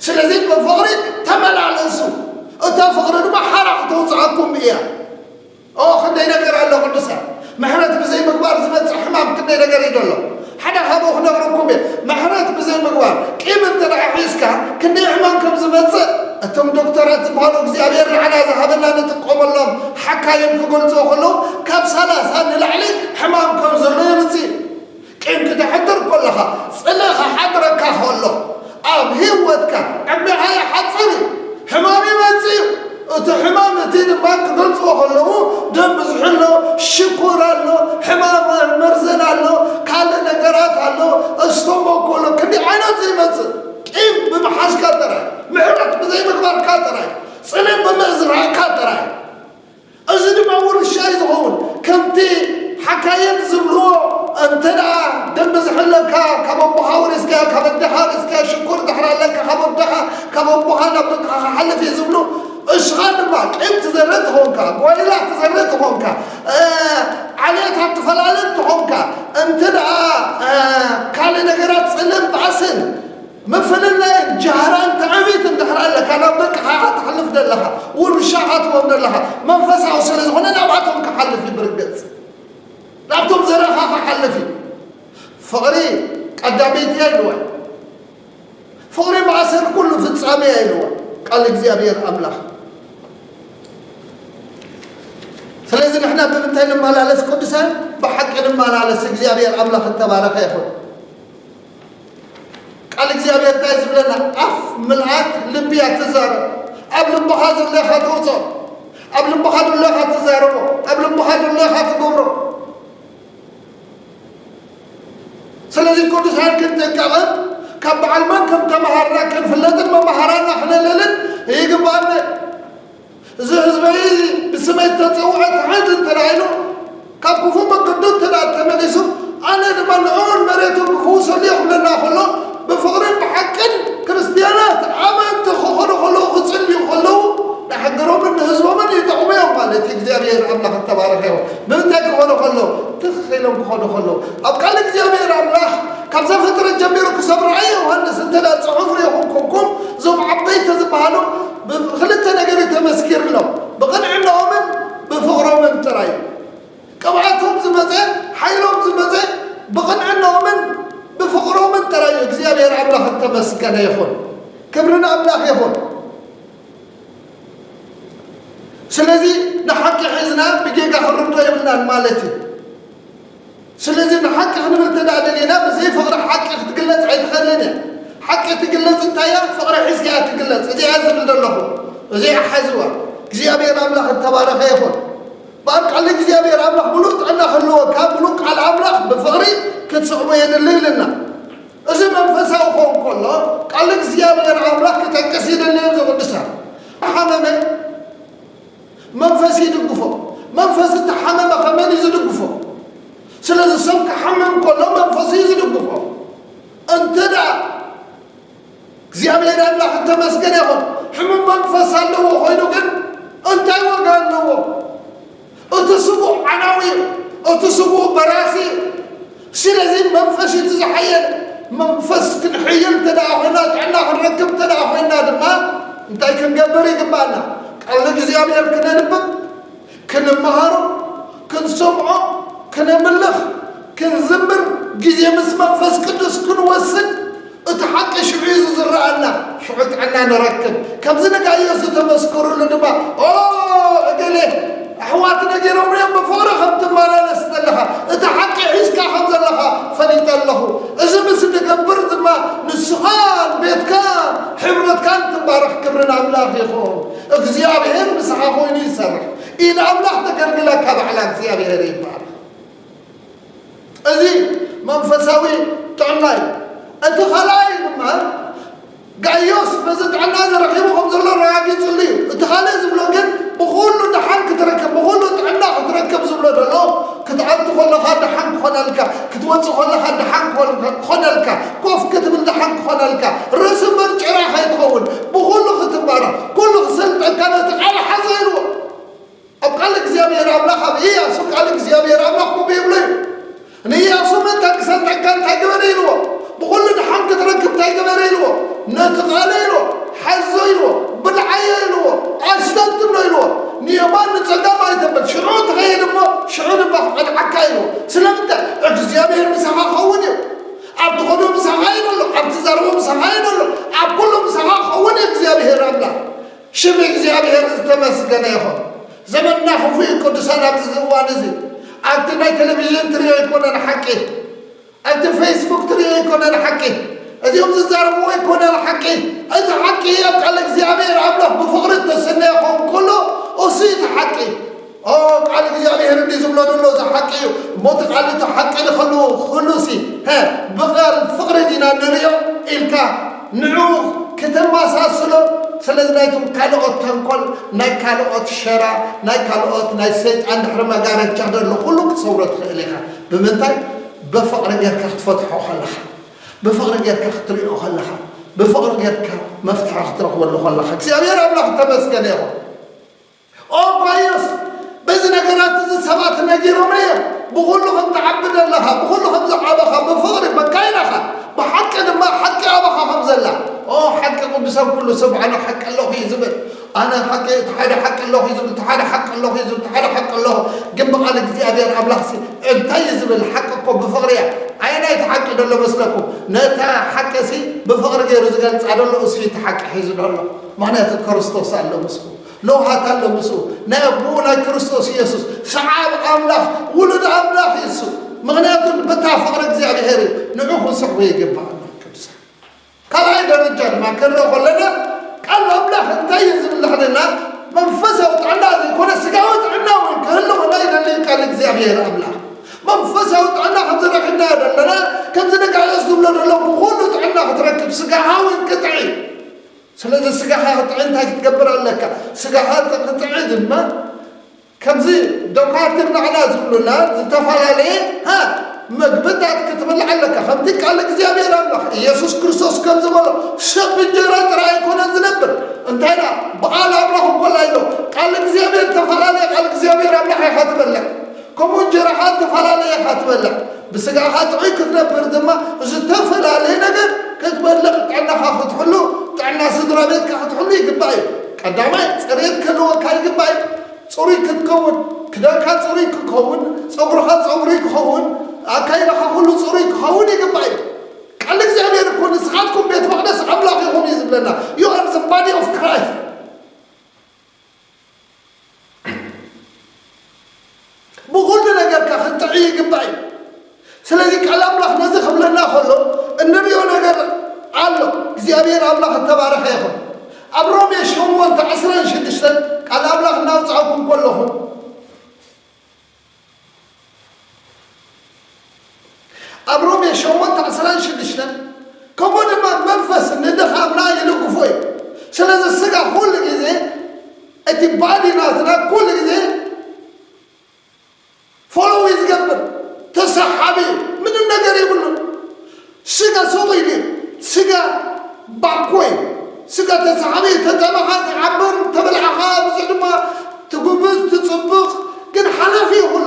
ስለዚ ብፍቕሪ ተመላለሱ፣ እታ ፍቕሪ ድማ ሓራ ክተውፅኣኩም እያ። ኦ፣ ክንደይ ነገር ኣሎ ቅዱሳን። ምሕረት ብዘይ ምግባር ዝመጽእ ሕማም ክንደይ ነገር እዩ ዘሎ። ሓደ ካብኡ ክነግረኩም እየ። ምሕረት ብዘይ ምግባር፣ ቂም እንተ ደኣ ሒዝካ ክንደይ ሕማም ከም ዝመጽእ እቶም ዶክተራት ዝበሃሉ እግዚኣብሔር ንዓና ዝሃበና ንጥቀመሎም ሓካይም ክገልጽዎ ከለዉ ካብ ሰላሳ ንላዕሊ ሕማም ከም ዘሎ የምጽእ እዩ። ቂም ክተሕድር ከለኻ፣ ጽልኢ ክሓድረካ ከሎ፣ ኣብ ህይወትካ ዕድሜኻ ይሓጽር እዩ፣ ሕማም ይመጽእ እዩ። እቲ ሕማም እቲ ድማ ክገልጽዎ ከለዉ፣ ደም ብዝሒ ኣሎ፣ ሽኮር ኣሎ፣ ሕማም መርዘን ኣሎ፣ ካልእ ነገራት ኣሎ፣ ስቶሞክ ኣሎ፣ ክንደይ ዓይነት ይመጽእ። ቂም ብምሓዝካ ጥራይ፣ ምሕረት ብዘይምግባርካ ጥራይ፣ ጽልኢ ብምእዝራካ ጥራይ። እዚ ድማ ውርሻ እዩ ዝኸውን። ከምቲ ሓካየን ዝብልዎ፣ እንተ ደኣ ደም ብዝሒ ኣለካ፣ ካብ ኣቦኻ ወሪስካዮ፣ ካብ ኣዴኻ ወሪስካዮ፣ ሽኮር ድሕሪ ኣለካ፣ ካብ ኣቦኻ፣ ካብ ኣቦኻ ናብ ደቅኻ ክሓልፍ እዩ ዝብሉ፣ እስኻ ድማ ቂም ትዘርእ ተኾንካ፣ ጓይላ ትዘርእ ተኾንካ፣ እ፣ ዓሌታት ትፈላለ ተኾንካ፣ እንተ ደኣ፣ እ፣ ካልእ ነገራት ጽልእን ባእስን ምፍልላይ ጃህራን ትዕቢት እንድሕር ኣለካ፣ ናብ ደቅኻ ኢኻ ትሓልፍ ዘለኻ፣ ውርሻ ኢኻ ትህቦም ዘለኻ፣ መንፈሳዊ ስለ ዝኾነ ናብኣቶም ክሓልፍ እዩ ብርግጽ። ናብቶም ዘርእኻ ክሓልፍ እዩ። ፍቕሪ ቀዳመይቲ እያ ኢልዋ። ፍቕሪ ማእሰር ኩሉ ፍጻሜ እያ ኢልዋ ቃል እግዚኣብሔር ኣምላኽ። ስለዚ ንሕና ብምንታይ ንመላለስ ቅዱሳን? ብሓቂ ንመላለስ። እግዚኣብሔር ኣምላኽ እተባረኸ ይኹን። ቃል እግዚኣብሔር እንታይ ዝብለና? ኣፍ ምልኣት ልቢ እያ ትዛረብ። ኣብ ልብኻ ዘሎ ኢኻ ተውፅኦ። ኣብ ልብኻ ዘሎ ኢኻ ትዛረቦ። ኣብ ልብኻ ዘሎ ኢኻ ትገብሮ። ስለዚ ቅዱሳን ክንጥንቀቕን ካብ በዓል መን ከም ተመሃርና ክንፍለጥን መምሃራና ክነለልን ይግባና። እዚ ህዝበይ ብስመይ እተጸውዐ ትሕት እንተ ደኣ ኢሉ፣ ካብ ክፉእ መገዱ እንተ ደኣ ተመሊሱ፣ ኣነ ድማ ንዕኡን መሬቱን ክፍውሰሉ እየ ክብለና ከሎ፣ ብፍቕርን ብሓቅን ክርስትያናት ኣመንቲ ክኾኑ ከለዉ፣ ክጽልዩ ከለዉ፣ ንሃገሮምን ንህዝቦምን ይጠቕሙ እዮም ማለት እዩ። እግዚኣብሔር ኣምላኽ እተባረኸ ይኹን። ብምንታይ ክኾኑ ከለዉ? ትኽ ኢሎም ክኾኑ ከለዉ። ኣብ ቃል እግዚኣብሔር ኣምላኽ ካብ ዘፍጥረት ጀሚሩ ክሳብ ራእይ ዮሃንስ እንተ ደኣ ጽሑፍ ርኢኹም ኮንኩም፣ እዞም ዓበይቲ ዝበሃሉ ብኽልተ ነገር እዩ ተመስኪርሎም፣ ብቕንዕናኦምን ብፍቕሮምን ጥራይ። ቅብኣቶም ይኹን፣ ክብሪ ንኣምላኽ ይኹን። ስለዚ ንሓቂ ሒዝና ብጌጋ ክንርዶ የብልናን ማለት እዩ። ስለዚ ንሓቂ ክንብል እንተ ደኣ ደሊና፣ ብዘይ ፍቕሪ ሓቂ ክትግለጽ ኣይትኽእልን እያ። ሓቂ ትግለጽ እንታይ እያ? ፍቕሪ ሒዝካ እያ ትግለጽ። እዚኣ ዝብል ዘለኹ፣ እዚኣ ሓዝዋ። እግዚኣብሔር ኣምላኽ እተባረኸ ይኹን። እምበኣር ቃል እግዚኣብሔር ኣምላኽ ምሉእ ጥዕና ክህልወካ፣ ምሉእ ቃል ኣምላኽ ብፍቕሪ ክትስዕቦ የድሊ ኢልና። እዚ መንፈሳዊ ክኸውን ከሎ፣ ቃል እግዚኣብሔር ኣምላኽ ክጠቅስ ይደሊ እዩ። እዚ ቅዱሳን ሓመመ መንፈስ ይድግፎ። መንፈስ እተሓመመ ከመን እዩ ዝድግፎ? ስለዚ ሰብ ክሓምም ከሎ መንፈስ እዩ ዝድግፎ። እንተ ደኣ እግዚኣብሔር ኣምላኽ እተመስገነ ይኹን፣ ሕሙም መንፈስ ኣለዎ ኮይኑ ግን እንታይ ዋጋ ኣለዎ? እቲ ስቡእ ዓናዊ እዩ፣ እቲ ስቡእ በራሲ እዩ። ስለዚ መንፈስ እዩ እቲ ዝሓየል። መንፈስ ክንሕይል እንተ ደኣ ኮይና፣ ጥዕና ክንረክብ እንተ ደኣ ኮይና ድማ እንታይ ክንገብር ይግባኣና? ቃል እግዚኣብሔር ክነንብብ፣ ክንመሃሮ፣ ክንሰምዖ፣ ክነምልኽ፣ ክንዝምር፣ ግዜ ምስ መንፈስ ቅዱስ ክንወስድ፣ እቲ ሓቂ ሽዑ እዩ ዝረኣና፣ ሽዑ ጥዕና ንረክብ። ከምዚ ንጋይዮስ ዝተመስከረሉ ድማ፣ "ኦ፣ እገሌ ኣሕዋት ነጊሮምኒ እዮም ብፍቕሪ ከም ትመላለስ ዘለኻ፣ እቲ ሓቂ ሒዝካ ከም ዘለኻ ፈሊጠ ኣለኹ። እዚ ምስ ንገብር ድማ ንስኻን ቤትካን ሕብረትካን ትባረኽ፣ ክብሪ ንኣምላኽ ይኹን። እግዚኣብሔር ምሳኻ ኮይኑ ይሰርሕ፣ ኢድ ኣምላኽ ተገልግለካ፣ ባዕላ እግዚኣብሔር ይባረኽ።" እዚ መንፈሳዊ ጥዕና እዩ። እቲ ካልኣይ ድማ ጋይዮስ በዚ ጥዕና እዚ ረኺቡ ከም ዘሎ ኣረጋጊጽሉ እዩ። እቲ ካልእ ዝብሎ ግን ብኹሉ ደሓን ክትረክብ፣ ብኹሉ ጥዕና ክትረክብ ዝብሎ ዘሎ፣ ክትኣቱ ከለኻ ደሓን ክኾነልካ፣ ክትወጽእ ከለኻ ደሓን ክኾን-፣ ክኾነልካ፣ ኮፍ ክትብል ደሓን ክኾነልካ፣ ርእሲ እምበር ጭራ ከይትኸውን፣ ብኹሉ ክትባረኽ፣ ኩሉ ክሰልጠካ ነቲ ቃል ሓዞ ኢልዎ። ኣብ ቃል እግዚኣብሔር ኣምላኽ፣ ኣብ ኢያሱ ቃል እግዚኣብሔር ኣምላኽ ከምኡ ይብሎ እዩ። ንኢያሱ ምእንታን ክሰልጠካ እንታይ ግበር ኢልዎ? ብኹሉ ደሓን ክትረክብ እንታይ ግበር ኢልዎ? ነቲ ቃል ኢልዎ፣ ሓዞ ኢልዎ፣ ብልዓዮ ኢልዎ፣ ኣስተንትኖ ኢልዎ። ንየማን ንጸጋም ኣይተብል፣ ሽዑ ትኸይድ እሞ ሽዑ ድማ ክቐንዓካ ኢልዎ። ስለምንታይ? እግዚኣብሔር ምሳኻ ክኸውን እዩ። ኣብ ትኸዶ ምሳኻ እዩ ዘሎ፣ ኣብ ትዛረቦ ምሳኻ እዩ ዘሎ፣ ኣብ ኩሉ ምሳኻ ክኸውን እዩ እግዚኣብሔር ኣምላኽ። ሽም እግዚኣብሔር ዝተመስገነ ይኹን። ዘመንና ክፉእ እዩ ቅዱሳን፣ ኣብዚ እዋን እዚ ኣብቲ ናይ ቴሌቪዥን ትሪኦ ኣይኮነን ሓቂ፣ ኣብቲ ፌስቡክ ትሪኦ ኣይኮነን ሓቂ፣ እዚኦም ዝዛረብዎ ኣይኮነን ሓቂ። እቲ ሓቂ ኣብ ቃል እግዚኣብሔር ኣምላኽ ብፍቕሪ እተሰነየ ክኸውን ከሎ እሱ እዩ እቲ ሓቂ። ኦ፣ ቃል እግዚኣብሔር እንዲህ ዝብሎ ዘሎ እዚ ሓቂ እዩ። እሞ እቲ ቃል እቲ ሓቂ ንኽህሉ፣ ክህሉ ሲ፣ ሀ፣ ብቓል ፍቕሪ ዲና ንርእዮ ኢልካ ንዕኡ ክትመሳስሎ። ስለዚ ናይቶም ካልኦት ተንኮል፣ ናይ ካልኦት ሸራ፣ ናይ ካልኦት ናይ ሰይጣን ድሕሪ መጋረጃ ዘሎ ኩሉ ክትሰውሮ ትኽእል ኢኻ። ብምንታይ? ብፍቕሪ ጌርካ ክትፈትሖ ከለኻ፣ ብፍቕሪ ጌርካ ክትሪኦ ከለኻ፣ ብፍቕሪ ጌርካ መፍትሒ ክትረኽበሉ ከለኻ። እግዚኣብሔር ኣምላኽ ተመስገነ ይኹን። ኦ ጋይዮስ፣ በዚ ነገራት እዚ ሰባት ነጊሮም እዮም። ብኹሉ ከም ትዓቢ ዘለኻ፣ ብኹሉ ከም ዝዓበኻ፣ ብፍቕሪ መካይናኻ፣ ብሓቂ ድማ ሓቂ ኣባኻ ከም ዘላ። ኦ፣ ሓቂ ቅዱሳን ኩሉ ሰብ ኣነ ሓቂ ኣለኹ እዩ ዝብል። ኣነ ሓቂ፣ እቲ ሓደ ሓቂ ኣለኹ እዩ ዝብል፣ እቲ ሓደ ሓቂ ኣለኹ እዩ ዝብል፣ እቲ ሓደ ሓቂ ኣለኹ። ግን ብቓል እግዚኣብሔር ኣምላኽሲ እንታይ እዩ ዝብል? ሓቂ እኮ ብፍቕሪ እያ። ኣየናይ እቲ ሓቂ ዘሎ መስለኩም? ነታ ሓቂሲ ብፍቕሪ ገይሩ ዝገልጻ ዘሎ እሱ እዩ እቲ ሓቂ ሒዙ ዘሎ። ምኽንያቱ ክርስቶስ ኣሎ ምስኡ። ለውሃት ኣሎ ምስኡ። ናይ ኣቦኡ ናይ ክርስቶስ ኢየሱስ ሰዓብ ኣምላኽ፣ ውሉድ ኣምላኽ እዩ እሱ። ምኽንያቱ በታ ፍቕሪ እግዚኣብሔር እዩ። ንዑ ክንስዕቦ ይግባእ ኣምላኽ ቅዱሳን። ካልኣይ ደረጃ ድማ ክንርኢ ከለና ቃል ኣምላኽ እንታይ እዩ ዝብል ንኽንና መንፈሳዊ ጥዕና ዘይኮነ ስጋዊ ጥዕና እውን ክህልወና ይደሊ ቃል እግዚኣብሔር ኣምላኽ። መንፈሳዊ ጥዕና ከም ዝረኺብና ዘለና ከምዚ ነጋለስ ዝብሎ ዘሎ ብኹሉ ጥዕና ክትረክብ ስጋኻ እውን ክትዒ። ስለዚ ስጋኻ ክትዒ እንታይ ክትገብር ኣለካ? ስጋኻ ክትዒ ድማ ከምዚ ዶካትር ንዓና ዝብሉና ዝተፈላለየ፣ ሃ፣ መግብታት ክትበልዕ ኣለካ። ከምቲ ቃል እግዚኣብሔር ኣምላኽ ኢየሱስ ክርስቶስ ከም ዝበሎ ሰብ ብእንጀራ ጥራይ ኣይኮነን ዝነብር። እንታይ ደኣ? ብቓል ኣምላኽ እንኮላ ኢሎ። ቃል እግዚኣብሔር ዝተፈላለየ ቃል እግዚኣብሔር ኣምላኽ ኢኻ ትበልዕ። ከምኡ እንጀራኻ ዝተፈላለየ ኢኻ ትበልዕ። ብስጋኻ ጥዑይ ክትነብር ድማ ዝተፈላለየ ነገር ክትበልዕ፣ ጥዕናኻ ክትሕሉ፣ ጥዕና ስድራ ቤትካ ክትሕሉ ይግባእ እዩ። ቀዳማይ ጽሬት ክህልወካ ይግባእ እዩ። ጽሩይ ክትከውን፣ ክዳንካ ጽሩይ ክኸውን፣ ጸጉርኻ ጽሩይ ክኸውን፣ ኣካይዳኻ ኩሉ ጽሩይ ክኸውን ይግባእ እዩ። ቃል እግዚኣብሔር እኮ ንስኻትኩም ቤት መቕደስ ይግባእ እዩ። ስለዚ ቃል ኣምላኽ ነዚ ክብለና ከሎ እንሪኦ ነገር ኣሎ። እግዚኣብሔር ኣምላኽ እተባረኸ ይኹን። ኣብ ሮሜ ሸሞንተ ዕስራን ሽዱሽተን ቃል ኣምላኽ እናውጻእኩም ከለኹም ኣብ ሮሜ ሸሞንተ ዕስራን ሽዱሽተን ከምኡ ድማ መንፈስ ንድኻምና ይልግፎ እዩ። ስለዚ ስጋ ኩሉ ግዜ እቲ ባዲ ናትና ኩሉ ግዜ ፎሎው እዩ ዝገብር፣ ተሰሓቢ እዩ፣ ምንም ነገር የብሉን። ስጋ ሰው ኢሉ ስጋ ባኮ እዩ። ስጋ ተሰሓቢ እዩ። ተጠመኻ ትዓብር፣ ተበላዕኻ ብዙሕ ድማ ትጉብዝ ትፅብቕ፣ ግን ሓላፊ እዩ ኩሉ።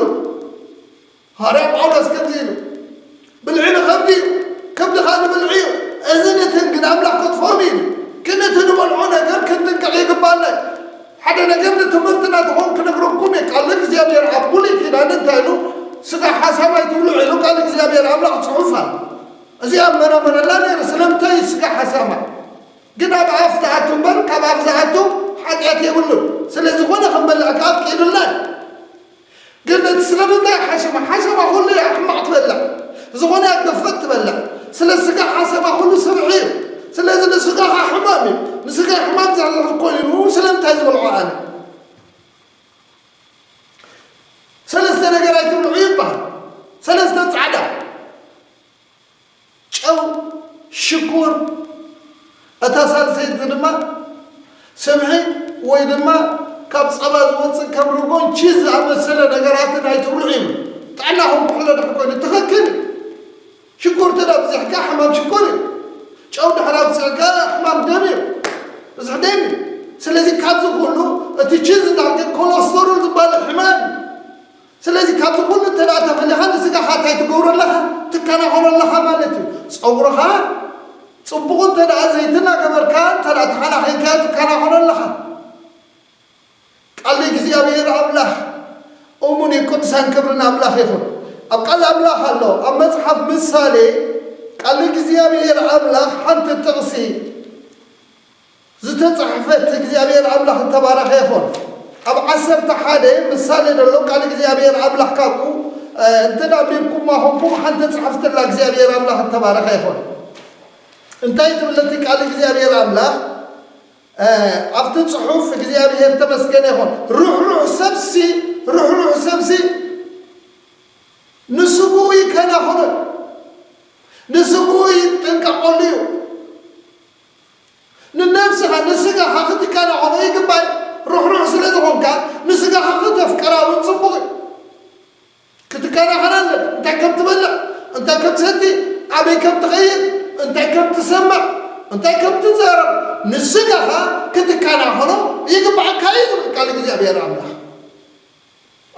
ሃዋርያ ጳውሎስ ከምዚ ኢሉ፣ ብልዒ ንኸብዲ እዩ፣ ከብድኻ ንብልዒ እዩ። እዝን እትን ግን ኣምላኽ ከጥፍኦም እዩ። ግን እቲ ንበልዖ ነገር ክንጥንቀቕ ይግባና። ሓደ ነገር ንትምህርትና ትኾን ክነግረኩም እየ። ቃል እግዚኣብሔር ኣብ ብሉይ ኪዳን እንታይ ኢሉ? ስጋ ሓሳማ ኣይትብልዑ ኢሉ ቃል እግዚኣብሔር ኣምላኽ ጽሑፍ ኣሎ። እዚ ኣብ መረመረላ ነይሩ። ስለምንታይ ስጋ ሓሳማ? ግን ኣብ ኣፍ ትኣቱ እምበር ካብ ኣፍ ዝኣቱ ሓጢኣት የብሉን። ስለ ዝኾነ ክንበልዕ ከኣ ኣፍቂዱልና እዩ። ግን እቲ ስለምንታይ ሓሸማ? ሓሸማ ኩሉ እያ ሕማቕ ትበልዕ፣ ዝኾነ እያ ገፈት ትበልዕ። ስለ ስጋ ሓሸማ ኩሉ ስብሒ እዩ። ስለዚ ንስጋኻ ሕማም እዩ። ንስጋ ሕማም ዘሕልፍ ኮይኑ ስለምንታይ ዝበልዖ ኣነ? ሰለስተ ነገር ኣይትብልዑ ይበሃል። ሰለስተ ጻዕዳ ጨው፣ ሽኮር፣ እታ ሳልሰይቲ ድማ ስብሒ ወይ ድማ ካብ ጸባ ዝወጽእ ከም ርጎን ቺዝ ዝኣመሰለ ነገራትን ኣይትብልዑ እዩ። ጥዕናኹም ክሕሎ ድሕር ኮይኑ ትኽክል እዩ። ሽኮር ተዳ ብዚሕካ ሕማም ሽኮር እዩ። ጨው ድሕር ኣብዚሕካ ሕማም ደም እዩ። ብዙሕ ደም እዩ። ስለዚ ካብዚ ኩሉ እቲ ቺዝ እንዳልከ ኮለስተሮል ዝበሃል ሕማም እዩ። ስለዚ ካብዚ ኩሉ እንተ ደኣ ተፈሊኻ ንስጋኻ እንታይ ትገብሮ ኣለኻ? ትከናኸኖ ኣለኻ ማለት እዩ። ጸጉርኻ ጽቡቕ እንተ ደኣ ዘይቲ እናገበርካ እንተ ደኣ ተኸናኺንካዮ ትከናኸኖ ኣለኻ። ቃል እግዚኣብሔር ኣምላኽ እሙን እዩ። ቅዱሳን ክብሪ ንኣምላኽ ይኹን። ኣብ ቃል ኣምላኽ ኣሎ። ኣብ መጽሓፍ ምሳሌ ቃል እግዚኣብሔር ኣምላኽ ሓንቲ ጥቕሲ ዝተጻሕፈት እግዚኣብሔር ኣምላኽ እተባረኸ ይኹን። ኣብ ዓሰርተ ሓደ ምሳሌ ዘሎ ቃል እግዚኣብሔር ኣምላኽ ካብኡ እንተ ኣንቢብኩማ ኾንኩም ሓንቲ ጽሕፍትላ እግዚኣብሔር ኣምላኽ እተባረኸ ይኹን። እንታይ ትብል እቲ ቃል እግዚኣብሔር ኣምላኽ ኣብቲ ጽሑፍ እግዚኣብሔር ተመስገነ ይኹን። ርሕሩሕ ሰብሲ ርሕሩሕ ሰብሲ ንስግኡ ይከናኸኖ ንስግኡ ይጥንቀቐሉ እዩ። ንነብስኻ ንስጋኻ ክትከናኸኖ ይግባእ። ርሕሩሕ ስለ ዝኾንካ ንስጋኻ ክተፍቅራ እውን ጽቡቕ እዩ። ክትከናኸና ኣለካ። እንታይ ከም ትበልዕ፣ እንታይ ከም ትሰቲ፣ ኣበይ ከም ትኸይድ፣ እንታይ ከም ትሰምዕ፣ እንታይ ከም ትዛረብ ንስጋኻ ክትከናኸኖ ይግባእካ እዩ ዝብል ቃል እግዚኣብሔር ኣምላኽ።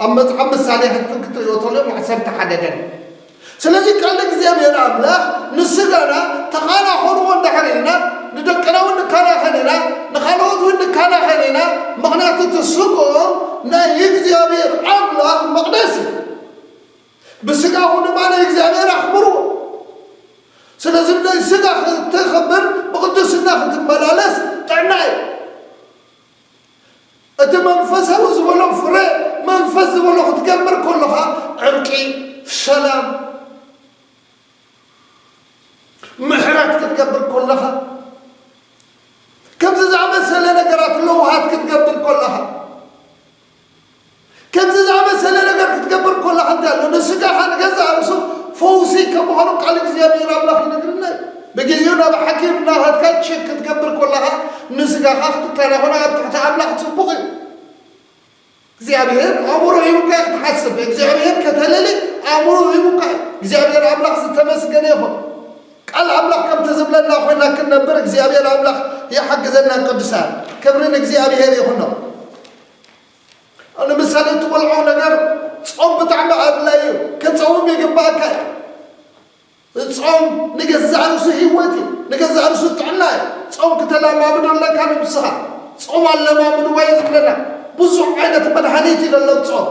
ኣብ መጽሓፍ ምሳሌ ሕትኩም ክትርእይዎ ተሎ ዓሰርተ ሓደ ደን ስለዚ ቃል እግዚኣብሔር ኣምላኽ ንስጋና ተኻናኸንዎ እንድሕር ኢልና ንደቅና እውን ንከናኸን ኢና ንኻልኦት እውን ንከናኸን ኢና። ምኽንያቱ እቲ ስግኦም ናይ እግዚኣብሔር ኣምላኽ መቕደስ እዩ። ብስጋኹም ድማ ንእግዚኣብሔር ኣኽብርዎ። ስለዚ ናይ ስጋ ክትኽብር ብቕድስና ክትመላለስ ጥዕና እዩ። እቲ መንፈሳዊ ዝበሎ ፍረ መንፈስ ዝበሎ ክትገብር ከለኻ ዕርቂ፣ ሰላም፣ ምሕረት ክትገብር ከለኻ ከምዚ ዝኣመሰለ ነገራት ለውሃት ክትገብር ከለኻ ከምዚ ዝኣመሰለ ነገር ክትገብር ከለኻ እንታይ ኣሎ ንስጋኻ ንገዛእ ርእሱ ፈውሲ ከም ምዃኑ ቃል እግዚኣብሔር ኣምላኽ ይነግርና እዩ። ብግዜኡ ናብ ሓኪም እናኸድካ ቸክ ክትገብር ከለኻ ንስጋኻ ክትከናኸኖ ኣብ ትሕቲ ኣምላኽ ጽቡቕ እዩ። እግዚኣብሔር ኣእምሮ ሂቡካ ክትሓስብ እግዚኣብሔር ከተለሊ ኣእምሮ ሂቡካ እዩ። እግዚኣብሔር ኣምላኽ ዝተመስገነ ይኹን። ቃል ኣምላኽ ከምቲ ዝብለና ኮይና ክንነብር እግዚኣብሔር ኣምላኽ ይሓግዘና። ቅዱሳን ክብሪ ንእግዚኣብሔር ይኹኖ። ንምሳሌ እትበልዖ ነገር ጾም ብጣዕሚ ኣድላይ እዩ። ክትጸውም ይግባእካ እዩ። ጾም ንገዛእ ርእሱ ህይወት እዩ። ንገዛእ ርእሱ ጥዕና እዩ። ጾም ክተለማምዶ ኣለካ ንብስኻ። ጾም ኣለማምድዎ እዩ ዝብለና። ብዙሕ ዓይነት መድሃኒት እዩ ዘሎ ጾም።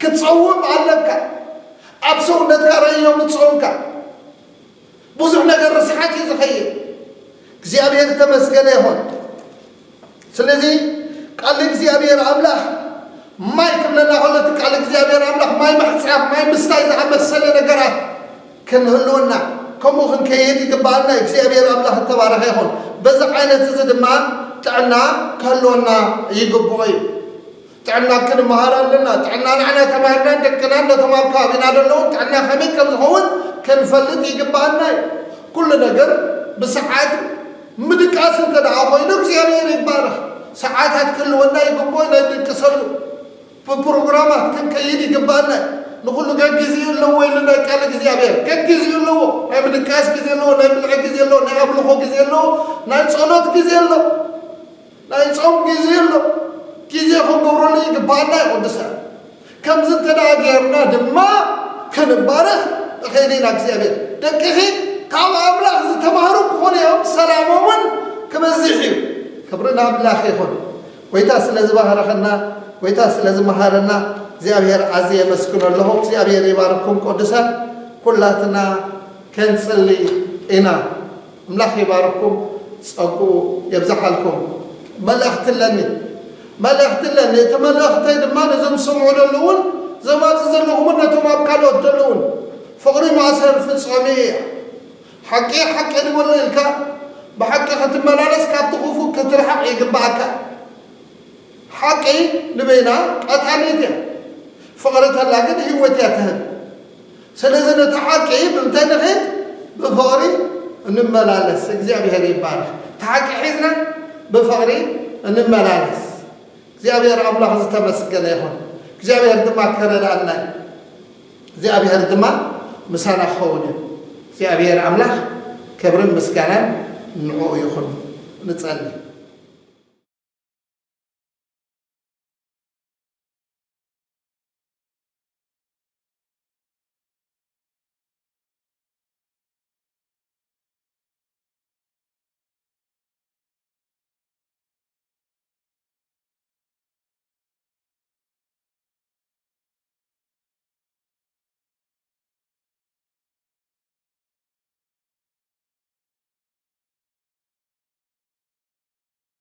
ክትጸውም ኣለካ። ኣብ ሰውነትካ ረእዮ ምጾምካ ብዙሕ ነገር ርስሓት እዩ ዝኸይድ። እግዚኣብሔር ተመስገነ ይኹን። ስለዚ ቃል እግዚኣብሔር ኣምላኽ ማይ ክብለና ከሎ፣ እቲ ቃል እግዚኣብሔር ኣምላኽ ማይ ምሕጻብ፣ ማይ ምስታይ ዝኣመሰለ ነገራት ክንህልወና፣ ከምኡ ክንከይድ ይግብኣና። እግዚኣብሔር ኣምላኽ እተባረኸ ይኹን። በዚ ዓይነት እዚ ድማ ጥዕና ክህልወና ይግብኦ እዩ። ጥዕና ክንመሃር ኣለና። ጥዕና ንዓና ተማሂርናን ደቅናን ነቶም ኣብ ከባቢና ዘለዉ ጥዕና ከመይ ከም ዝኸውን ክንፈልጥ ይግብኣና እዩ። ኩሉ ነገር ብሰዓት ምድቃስ እንተ ደኣ ኮይኑ እግዚኣብሔር ይባረኽ። ሰዓታት ክህልወና ይግብኦ፣ ናይ ድቅሰሉ ብፕሮግራማት ክንከይድ ይግብኣና እዩ። ንኹሉ ገግዜኡ ኣለዎ ኢሉ ናይ ቃል እግዚኣብሔር። ገግዜኡ ኣለዎ። ናይ ምድቃስ ግዜ ኣለዎ፣ ናይ ብልዒ ግዜ ኣለዎ፣ ናይ ኣምልኾ ግዜ ኣለዎ፣ ናይ ጸሎት ግዜ ኣሎ፣ ናይ ጾም ግዜ ኣሎ። ግዜ ክንገብረሉ ይግብኣና እዩ ቅዱሳን። ከምዚ እንተ ደኣ ጌርና ድማ ክንባረኽ ንኽእል ኢና። እግዚኣብሔር ደቅኺ ካብ ኣምላኽ ዝተማህሩ ክኾኑ እዮም፣ ሰላሞምን ክበዝሕ እዩ። ክብሪ ንኣምላኽ ይኹን። ጎይታ ስለ ዝባረኸና፣ ጎይታ ስለ ዝመሃረና እግዚኣብሔር ኣዝየ የመስግኖ ኣለኹ። እግዚኣብሔር ይባርኩም ቅዱሳን። ኩላትና ከንጽሊ ኢና። ኣምላኽ ይባርኩም፣ ጸጉኡ የብዝሓልኩም። መልእኽቲ ኣለኒ፣ መልእኽቲ ኣለኒ። እቲ መልእኽተይ ድማ ነዞም ዝሰምዑ ዘለዉ እውን፣ ዘማጽእ ዘለኹምን ነቶም ኣብ ካልኦት ዘለዉ እውን፣ ፍቕሪ ማእሰር ፍጻሜ እያ። ሓቂ ሓቂ ንበሎ ኢልካ ብሓቂ ክትመላለስ ካብቲ ክፉእ ክትርሕቕ ይግብኣካ። ሓቂ ንበይና ቀታሊት እያ፣ ፍቕሪ ተላ ግን ህይወት እያ ትህብ። ስለዚ ነቲ ሓቂ ብምንታይ ንኽድ? ብፍቕሪ እንመላለስ። እግዚኣብሔር ይባረኽ። እቲ ሓቂ ሒዝና ብፍቕሪ እንመላለስ። እግዚኣብሔር ኣምላኽ ዝተመስገነ ይኹን። እግዚኣብሔር ድማ ክረድኣና እዩ። እግዚኣብሔር ድማ ምሳና ክኸውን እዩ። እግዚኣብሔር ኣምላኽ ክብርን ምስጋናን ንዕኡ ይኹን። ንጸሊ።